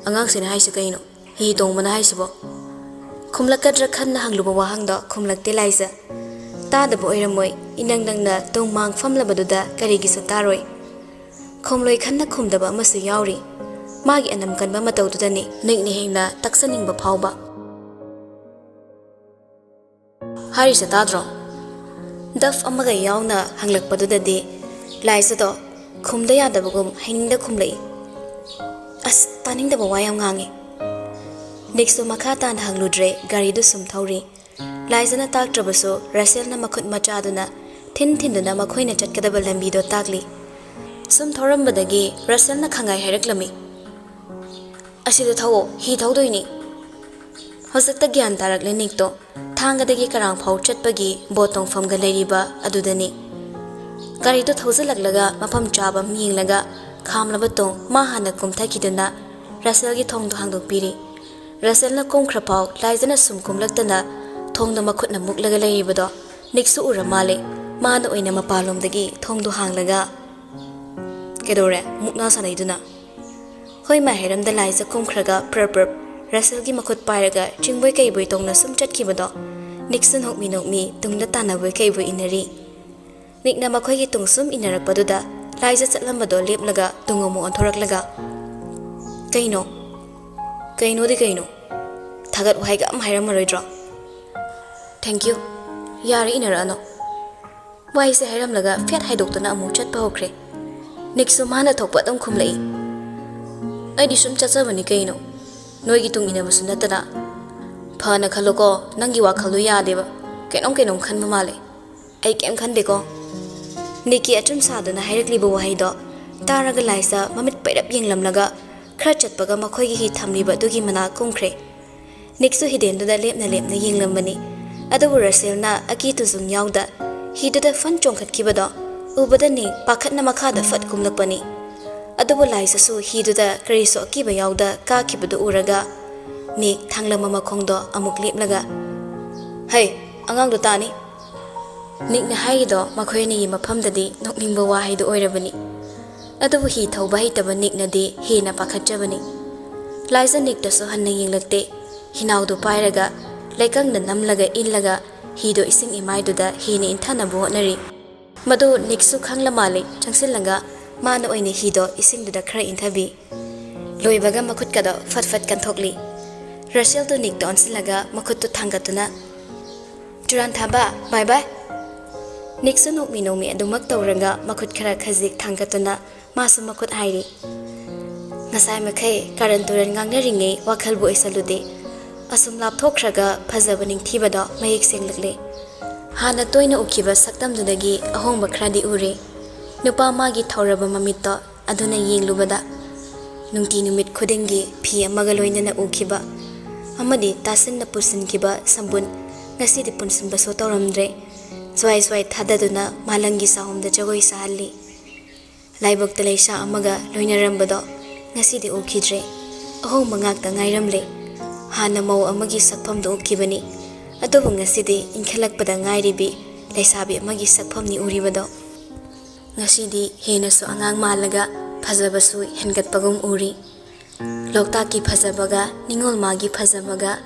"ꯑꯉꯥꯡꯁꯤꯅ ꯍꯥꯏꯁꯤ ꯀꯩꯅꯣ? ꯍꯤ ꯇꯣꯡꯕꯅ ꯍꯥꯏꯁꯤꯕꯣ?" ꯈꯨꯝꯂꯛꯀꯗ꯭ꯔꯥ ꯈꯟꯅ ꯍꯪꯂꯨꯕ ꯋꯥꯍꯪꯗꯣ ꯈꯨꯝꯂꯛꯇꯦ ꯂꯥꯏꯖ꯫ ꯇꯥꯗꯕ ꯑꯣꯏꯔꯝꯃꯣꯏ, ꯏꯅꯪ ꯅꯪꯅ ꯇꯨꯡ ꯃꯥꯡ ꯐꯝꯂꯕꯗꯨꯗ ꯀꯔꯤꯒꯤꯁꯨ ꯇꯥꯔꯣꯏ꯫ ꯈꯣꯝꯂꯣꯏ ꯈꯟꯅ ꯈꯨꯝꯗꯕ ꯑꯃꯁꯨ ꯌꯥꯎꯔꯤ꯫ ꯃꯥꯒꯤ ꯑꯅꯝ ꯀꯟꯕ ꯃꯇꯧꯗꯨꯗꯅꯤ ꯅꯤꯛꯅ ꯍꯦꯟꯅ ꯇꯛꯆꯅꯤꯡꯕ ꯐꯥꯎꯕ꯫ "ꯍꯥꯏꯔꯤꯁꯦ ꯇꯥꯗ꯭ꯔꯣ?" ꯗꯐ ꯑꯃꯒ ꯌꯥꯎꯅ ꯍꯪꯂꯛꯄꯗꯨꯗꯗꯤ ꯂꯥꯏꯖꯗꯣ ꯈꯨꯝꯗ ꯌꯥꯗꯕꯒꯨꯝ ꯍꯩꯅꯤꯡꯗ ꯈꯨꯝꯂꯛꯏ꯫ "ꯑꯁ, ꯇꯥꯅꯤꯡꯗꯕ ꯋꯥ ꯌꯥꯝ ꯉꯥꯡꯉꯤ꯫" ꯅꯤꯛꯁꯨ ꯃꯈꯥ ꯇꯥꯅ ꯍꯪꯂꯨꯗ꯭ꯔꯦ, ꯒꯥꯔꯤꯗꯨ ꯁꯨꯝ ꯊꯧꯔꯤ꯫ ꯂꯥꯏꯖꯅ ꯇꯥꯛꯇ꯭ꯔꯕꯁꯨ ꯔꯁꯦꯜꯅ ꯃꯈꯨꯠ ꯃꯆꯥꯗꯨꯅ ꯊꯤꯟ ꯊꯤꯟꯗꯨꯅ ꯃꯈꯣꯏꯅ ꯆꯠꯀꯗꯕ ꯂꯝꯕꯤꯗꯣ ꯇꯥꯛꯂꯤ꯫ ꯁꯨꯝ ꯊꯧꯔꯝꯕꯗꯒꯤ ꯔꯁꯦꯜꯅ ꯈꯪꯉꯥꯏ ꯍꯥꯏꯔꯛꯂꯝꯃꯤ꯫ "ꯑꯁꯤꯗ ꯊꯧꯑꯣ, ꯍꯤ ꯊꯧꯗꯣꯏꯅꯤ꯫" ꯍꯧꯖꯤꯛꯇ ꯒ꯭ꯌꯥꯟ ꯇꯥꯔꯛꯂꯦ ꯅꯤꯛꯇꯣ꯫ ꯊꯥꯡꯒꯗꯒꯤ ꯀꯔꯥꯡ ꯐꯥꯎ ꯆꯠꯄꯒꯤ ꯕꯣꯠ ꯇꯣꯡꯐꯝꯒ ꯂꯩꯔꯤꯕ ꯑꯗꯨꯗꯅꯤ꯫ ꯒꯥꯔꯤꯗꯣ ꯊꯧꯖꯤꯜꯂꯛꯂꯒ ꯃꯐꯝ ꯆꯥꯕ ꯑꯃ ꯌꯦꯡꯂꯒ ꯈꯥꯝꯂꯕ ꯇꯨꯡ ꯃꯥ ꯍꯥꯟꯅ ꯀꯨꯝꯊꯈꯤꯗꯨꯅ ꯔꯁꯦꯜꯒꯤ ꯊꯣꯡꯗꯣ ꯍꯥꯡꯗꯣꯛꯄꯤꯔꯤ꯫ ꯔꯁꯦꯜꯅ ꯀꯨꯝꯈ꯭ꯔ ꯐꯥꯎ ꯂꯥꯏꯖꯅ ꯁꯨꯝ ꯀꯨꯝꯂꯛꯇꯅ ꯊꯣꯡꯗꯣ ꯃꯈꯨꯠꯅ ꯃꯨꯛꯂꯒ ꯂꯩꯔꯤꯕꯗꯣ ꯅꯤꯛꯁꯨ ꯎꯔ ꯃꯥꯜꯂꯦ꯫ ꯃꯥꯅ ꯑꯣꯏꯅ ꯃꯄꯥꯟꯂꯣꯝꯗꯒꯤ ꯊꯣꯡꯗꯣ ꯍꯥꯡꯂꯒ, "ꯀꯩꯗꯧꯔꯦ ꯃꯨꯛꯅꯥ ꯁꯥꯟꯅꯩꯗꯨꯅ?" ꯍꯣꯏ ꯃꯥꯏ ꯍꯥꯏꯔꯝꯗ ꯂꯥꯏꯖ ꯀꯨꯝꯈ꯭ꯔꯒ ꯄ꯭ꯔꯞ ꯄ꯭ꯔꯞ ꯔꯁꯦꯜꯒꯤ ꯃꯈꯨꯠ ꯄꯥꯏꯔꯒ ꯆꯤꯡꯕꯣꯏ ꯀꯩꯕꯣꯏ ꯇꯧꯅ ꯁꯨꯝ ꯆꯠꯈꯤꯕꯗꯣ ꯅꯤꯛꯁꯨ ꯅꯣꯛꯃꯤ ꯅꯣꯛꯃꯤ ꯇꯨꯡꯗ ꯇꯥꯟꯅꯕꯣꯏ ꯀꯩꯕꯣꯏ ꯏꯟꯅꯔꯤ꯫ ꯅꯤꯛꯅ ꯃꯈꯣꯏꯒꯤ ꯇꯨꯡ ꯁꯨꯝ ꯏꯟꯅꯔꯛꯄꯗꯨꯗ ꯂꯥꯏꯖ ꯆꯠꯂꯝꯕꯗꯣ ꯂꯦꯞꯂꯒ ꯇꯨꯡ ꯑꯃꯨꯛ ꯑꯣꯟꯊꯣꯔꯛꯂꯒ, "ꯀꯩꯅꯣ? ꯀꯩꯅꯣꯗꯤ ꯀꯩꯅꯣ? ꯊꯥꯒꯠ ꯋꯥꯍꯩꯒ ꯑꯃ ꯍꯥꯏꯔꯝꯃꯔꯣꯏꯗ꯭ꯔꯣ?" "Thank you꯫ ꯌꯥꯔꯦ, ꯏꯟꯅꯔꯛꯑꯅꯣ꯫" ꯋꯥꯍꯩꯁꯦ ꯍꯥꯏꯔꯝꯂꯒ ꯐꯦꯠ ꯍꯥꯏꯗꯣꯛꯇꯨꯅ ꯑꯃꯨꯛ ꯆꯠꯄ ꯍꯧꯈ꯭ꯔꯦ꯫ ꯅꯤꯛꯁꯨ ꯃꯥꯅ ꯊꯣꯛꯄ ꯑꯗꯨꯝ ꯈꯨꯝꯂꯛꯏ꯫ "ꯑꯩꯗꯤ ꯁꯨꯝ ꯆꯠꯆꯕꯅꯤ ꯀꯩꯅꯣ, ꯅꯣꯏꯒꯤ ꯇꯨꯡ ꯏꯟꯅꯕꯁꯨ ꯅꯠꯇꯅ꯫" "ꯐꯅ ꯈꯜꯂꯣꯀꯣ, ꯅꯪꯒꯤ ꯋꯥꯈꯜꯗꯣ ꯌꯥꯗꯦꯕ, ꯀꯩꯅꯣꯝ ꯀꯩꯅꯣꯝ ꯈꯟꯕ ꯃꯥꯜꯂꯦ꯫" "ꯑꯩ ꯀꯩꯝ ꯈꯟꯗꯦꯀꯣ꯫" ꯅꯤꯛꯀꯤ ꯑꯆꯨꯝ ꯁꯥꯗꯨꯅ ꯍꯥꯏꯔꯛꯂꯤꯕ ꯋꯥꯍꯩꯗꯣ ꯇꯥꯔꯒ ꯂꯥꯏꯖ ꯃꯃꯤꯠ ꯄꯩꯔꯞ ꯌꯦꯡꯂꯝꯂꯒ ꯈꯔ ꯆꯠꯄꯒ ꯃꯈꯣꯏꯒꯤ ꯍꯤ ꯊꯝꯂꯤꯕ ꯑꯗꯨꯒꯤ ꯃꯅꯥꯛ ꯀꯨꯝꯈ꯭ꯔꯦ꯫ ꯅꯤꯛꯁꯨ ꯍꯤꯗꯦꯟꯗꯨꯗ ꯂꯦꯞꯅ ꯂꯦꯞꯅ ꯌꯦꯡꯂꯝꯕꯅꯤ꯫ ꯑꯗꯨꯕꯨ ꯔꯁꯦꯜꯅ ꯑꯀꯤ ꯇꯨꯖꯨꯡ ꯌꯥꯎꯗ ꯍꯤꯗꯨꯗ ꯐꯟ ꯆꯣꯡꯈꯠꯈꯤꯕꯗꯣ ꯎꯕꯗ ꯅꯤꯛ ꯄꯥꯈꯠꯅ ꯃꯈꯥꯗ ꯐꯠ ꯀꯨꯝꯂꯛꯄꯅꯤ꯫ ꯑꯗꯨꯕꯨ ꯂꯥꯏꯖꯁꯨ ꯍꯤꯗꯨꯗ ꯀꯔꯤꯁꯨ ꯑꯀꯤꯕ ꯌꯥꯎꯗ ꯀꯥꯈꯤꯕꯗꯨ ꯎꯔꯒ ꯅꯤꯛ ꯊꯥꯡꯂꯝꯕ ꯃꯈꯣꯡꯗꯣ ꯑꯃꯨꯛ ꯂꯦꯞꯂꯒ, "ꯍꯩ, ꯑꯉꯥꯡꯗꯣ ꯇꯥꯅꯤ!" ꯅꯤꯛꯅ ꯍꯥꯏꯔꯤꯗꯣ ꯃꯈꯣꯏ ꯑꯅꯤꯒꯤ ꯃꯐꯝꯗꯗꯤ ꯅꯣꯛꯅꯤꯡꯕ ꯋꯥꯍꯩꯗꯨ ꯑꯣꯏꯔꯕꯅꯤ꯫ ꯑꯗꯨꯕꯨ ꯍꯤ ꯊꯧꯕ ꯍꯩꯇꯕ ꯅꯤꯛꯅꯗꯤ ꯍꯦꯟꯅ ꯄꯥꯈꯠꯆꯕꯅꯤ꯫ ꯂꯥꯏꯖ ꯅꯤꯛꯇꯁꯨ ꯍꯟꯅ ꯌꯦꯡꯂꯛꯇꯦ꯫ ꯍꯤꯅꯥꯎꯗꯨ ꯄꯥꯏꯔꯒ ꯂꯩꯀꯪꯗ ꯅꯝꯂꯒ ꯏꯜꯂꯒ ꯍꯤꯗꯣ ꯏꯁꯤꯡ ꯏꯃꯥꯏꯗꯨꯗ ꯍꯦꯟꯅ ꯏꯟꯊꯅꯕ ꯍꯣꯠꯅꯔꯤ꯫ ꯃꯗꯨ ꯅꯤꯛꯁꯨ ꯈꯪꯂ ꯃꯥꯜꯂꯦ꯫ ꯆꯪꯁꯤꯜꯂꯒ ꯃꯥꯅ ꯑꯣꯏꯅ ꯍꯤꯗꯣ ꯏꯁꯤꯡꯗꯨꯗ ꯈꯔ ꯏꯟꯊꯕꯤ꯫ ꯂꯣꯏꯕꯒ ꯃꯈꯨꯠꯀꯗꯣ ꯐꯠ ꯐꯠ ꯀꯟꯊꯣꯛꯂꯤ꯫ ꯔꯁꯦꯜꯗꯣ ꯅꯤꯛꯇ ꯑꯣꯟꯁꯤꯜꯂꯒ ꯃꯈꯨꯠꯇꯨ ꯊꯥꯡꯒꯠꯇꯨꯅ, "ꯆꯨꯔꯥꯟꯊꯥꯕ, ꯕꯥꯏ ꯕꯥꯏ!" ꯅꯤꯛꯁꯨ ꯅꯣꯛꯃꯤ ꯅꯣꯛꯃꯤ ꯑꯗꯨꯃꯛ ꯇꯧꯔꯒ ꯃꯈꯨꯠ ꯈꯔ ꯈꯖꯤꯛ ꯊꯥꯡꯒꯠꯇꯨꯅ ꯃꯥꯁꯨ ꯃꯈꯨꯠ ꯍꯥꯏꯔꯤ꯫ ꯉꯁꯥꯏ ꯃꯈꯩ ꯀꯥꯔꯟ ꯇꯨꯔꯟ ꯉꯥꯡꯅꯔꯤꯉꯩ ꯋꯥꯈꯜꯕꯨ ꯑꯣꯏꯁꯜꯂꯨꯗꯦ꯫ ꯑꯁꯨꯝ ꯂꯥꯞꯊꯣꯛꯈ꯭ꯔꯒ ꯐꯖꯕ ꯅꯤꯡꯊꯤꯕꯗꯣ ꯃꯌꯦꯛ ꯁꯦꯡꯂꯛꯂꯦ꯫ ꯍꯥꯟꯅ ꯇꯣꯏꯅ ꯎꯈꯤꯕ ꯁꯛꯇꯝꯗꯨꯗꯒꯤ ꯑꯍꯣꯡꯕ ꯈꯔꯗꯤ ꯎꯔꯦ꯫ ꯅꯨꯄꯥ ꯃꯥꯒꯤ ꯊꯧꯔꯕ ꯃꯃꯤꯠꯇꯣ ꯑꯗꯨꯅ ꯌꯦꯡꯂꯨꯕꯗ, ꯅꯨꯡꯇꯤ ꯅꯨꯃꯤꯠ ꯈꯨꯗꯤꯡꯒꯤ ꯐꯤ ꯑꯃꯒ ꯂꯣꯏꯅꯅ ꯎꯈꯤꯕ ꯑꯃꯗꯤ ꯇꯥꯁꯤꯟꯅ ꯄꯨꯁꯤꯟꯈꯤꯕ ꯁꯝꯕꯨꯟ ꯉꯁꯤꯗꯤ ꯄꯨꯟꯁꯤꯟꯕꯁꯨ ꯇꯧꯔꯝꯗ꯭ꯔꯦ꯫ ꯁ꯭ꯋꯥꯏ ꯁ꯭ꯋꯥꯏ ꯊꯥꯗꯗꯨꯅ ꯃꯥꯂꯪꯒꯤ ꯆꯥꯍꯨꯝꯗ ꯖꯒꯣꯏ ꯁꯥꯍꯜꯂꯤ꯫ ꯂꯥꯏꯕꯛꯇ ꯂꯩꯁꯥ ꯑꯃꯒ ꯂꯣꯏꯅꯔꯝꯕꯗꯣ ꯉꯁꯤꯗꯤ ꯎꯈꯤꯗ꯭ꯔꯦ꯫ ꯑꯍꯣꯡꯕ ꯉꯥꯛꯇ ꯉꯥꯏꯔꯝꯂꯦ꯫ ꯍꯥꯟꯅ ꯃꯧ ꯑꯃꯒꯤ ꯁꯛꯐꯝꯗꯨ ꯎꯈꯤꯕꯅꯤ, ꯑꯗꯨꯕꯨ ꯉꯁꯤꯗꯤ ꯏꯟꯈꯠꯂꯛꯄꯗ ꯉꯥꯏꯔꯤꯕꯤ ꯂꯩꯁꯥꯕꯤ ꯑꯃꯒꯤ ꯁꯛꯐꯝꯅꯤ ꯎꯔꯤꯕꯗꯣ꯫ ꯉꯁꯤꯗꯤ ꯍꯦꯟꯅꯁꯨ ꯑꯉꯥꯡ ꯃꯥꯜꯂꯒ ꯐꯖꯕꯁꯨ ꯍꯦꯟꯒꯠꯄꯒꯨꯝ ꯎꯔꯤ꯫ ꯂꯣꯛꯇꯥꯛꯀꯤ ꯐꯖꯕꯒ ꯅꯤꯉꯣꯜ ꯃꯥꯒꯤ ꯐꯖꯕꯒ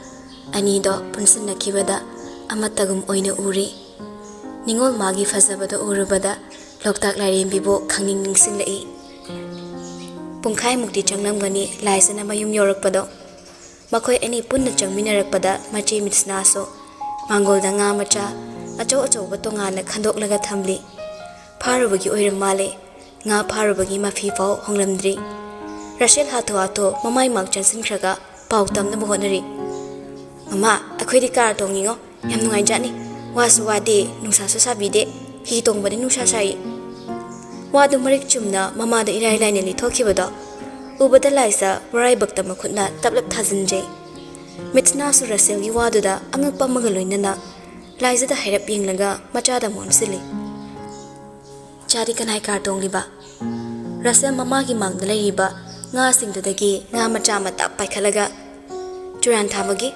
ꯑꯅꯤꯗꯣ ꯄꯨꯟꯁꯤꯟꯅꯈꯤꯕꯗ ꯑꯃꯠꯇꯒꯨꯝ ꯑꯣꯏꯅ ꯎꯔꯤ꯫ ꯅꯤꯉꯣꯜ ꯃꯥꯒꯤ ꯐꯖꯕꯗꯣ ꯎꯔꯨꯕꯗ ꯂꯣꯛꯇꯥꯛ ꯂꯥꯏꯔꯦꯝꯕꯤꯕꯨ ꯈꯪꯅꯤꯡ ꯅꯤꯡꯁꯤꯡꯂꯛꯏ꯫ ꯄꯨꯡꯈꯥꯏꯃꯨꯛꯇꯤ ꯆꯪꯂꯝꯒꯅꯤ ꯂꯥꯏꯖꯅ ꯃꯌꯨꯝ ꯌꯧꯔꯛꯄꯗꯣ꯫ ꯃꯈꯣꯏ ꯑꯅꯤ ꯄꯨꯟꯅ ꯆꯪꯃꯤꯟꯅꯔꯛꯄꯗ ꯃꯆꯦ ꯃꯤꯠꯁꯅꯥꯁꯨ ꯃꯥꯡꯒꯣꯜꯗ ꯉꯥ ꯃꯆꯥ ꯑꯆꯧ ꯑꯆꯧꯕ ꯇꯣꯉꯥꯟꯅ ꯈꯟꯗꯣꯛꯂꯒ ꯊꯝꯂꯤ꯫ ꯐꯥꯔꯨꯕꯒꯤ ꯑꯣꯏꯔꯝ ꯃꯥꯜꯂꯦ꯫ ꯉꯥ ꯐꯥꯔꯨꯕꯒꯤ ꯃꯐꯤ ꯐꯥꯎ ꯍꯣꯡꯂꯝꯗ꯭ꯔꯤ꯫ ꯔꯁꯦꯜ ꯍꯥꯊꯨ ꯍꯥꯊꯨ ꯃꯃꯥꯏ ꯃꯥꯛ ꯆꯪꯁꯤꯟꯈ꯭ꯔꯒ ꯄꯥꯎ ꯇꯝꯅꯕ ꯍꯣꯠꯅꯔꯤ꯫ "ꯃꯃꯥ, ꯑꯩꯈꯣꯏꯗꯤ ꯀꯥꯔ ꯇꯣꯡꯉꯤꯉꯣ꯫ ꯌꯥꯝ ꯅꯨꯡꯉꯥꯏꯖꯥꯠꯅꯤ꯫ ꯋꯥꯁꯨ ꯋꯥꯗꯦ, ꯅꯨꯡꯁꯥꯁꯨ ꯁꯥꯕꯤꯗꯦ꯫ ꯍꯤ ꯇꯣꯡꯕꯗꯤ ꯅꯨꯡꯁꯥ ꯁꯥꯏ꯫" ꯋꯥꯗꯨ ꯃꯔꯤꯛ ꯆꯨꯝꯅ ꯃꯃꯥꯗ ꯏꯔꯥꯏ ꯂꯥꯏꯅ ꯂꯤꯊꯣꯛꯈꯤꯕꯗꯣ ꯎꯕꯗ ꯂꯥꯏꯖ ꯃꯔꯥꯏꯕꯛꯇ ꯃꯈꯨꯠꯅ ꯇꯞꯂꯞ ꯊꯥꯖꯤꯟꯖꯩ꯫ ꯃꯤꯠꯁꯅꯥꯁꯨ ꯔꯁꯦꯜꯒꯤ ꯋꯥꯗꯨꯗ ꯑꯉꯛꯄ ꯑꯃꯒ ꯂꯣꯏꯅꯅ ꯂꯥꯏꯖꯗ ꯍꯥꯏꯔꯞ ꯌꯦꯡꯂꯒ ꯃꯆꯥꯗ ꯑꯃꯨꯛ ꯑꯣꯟꯁꯤꯜꯂꯤ꯫ "ꯏꯆꯥꯗꯤ ꯀꯅꯥꯏ ꯀꯥꯔ ꯇꯣꯡꯂꯤꯕ?" ꯔꯁꯦꯜ ꯃꯃꯥꯒꯤ ꯃꯥꯡꯗ ꯂꯩꯔꯤꯕ ꯉꯥꯁꯤꯡꯗꯨꯗꯒꯤ ꯉꯥ ꯃꯆꯥ ꯑꯃ ꯇꯞ ꯄꯥꯏꯈꯠꯂꯒ, "ꯆꯨꯔꯥꯟ ꯊꯥꯕꯒꯤ?"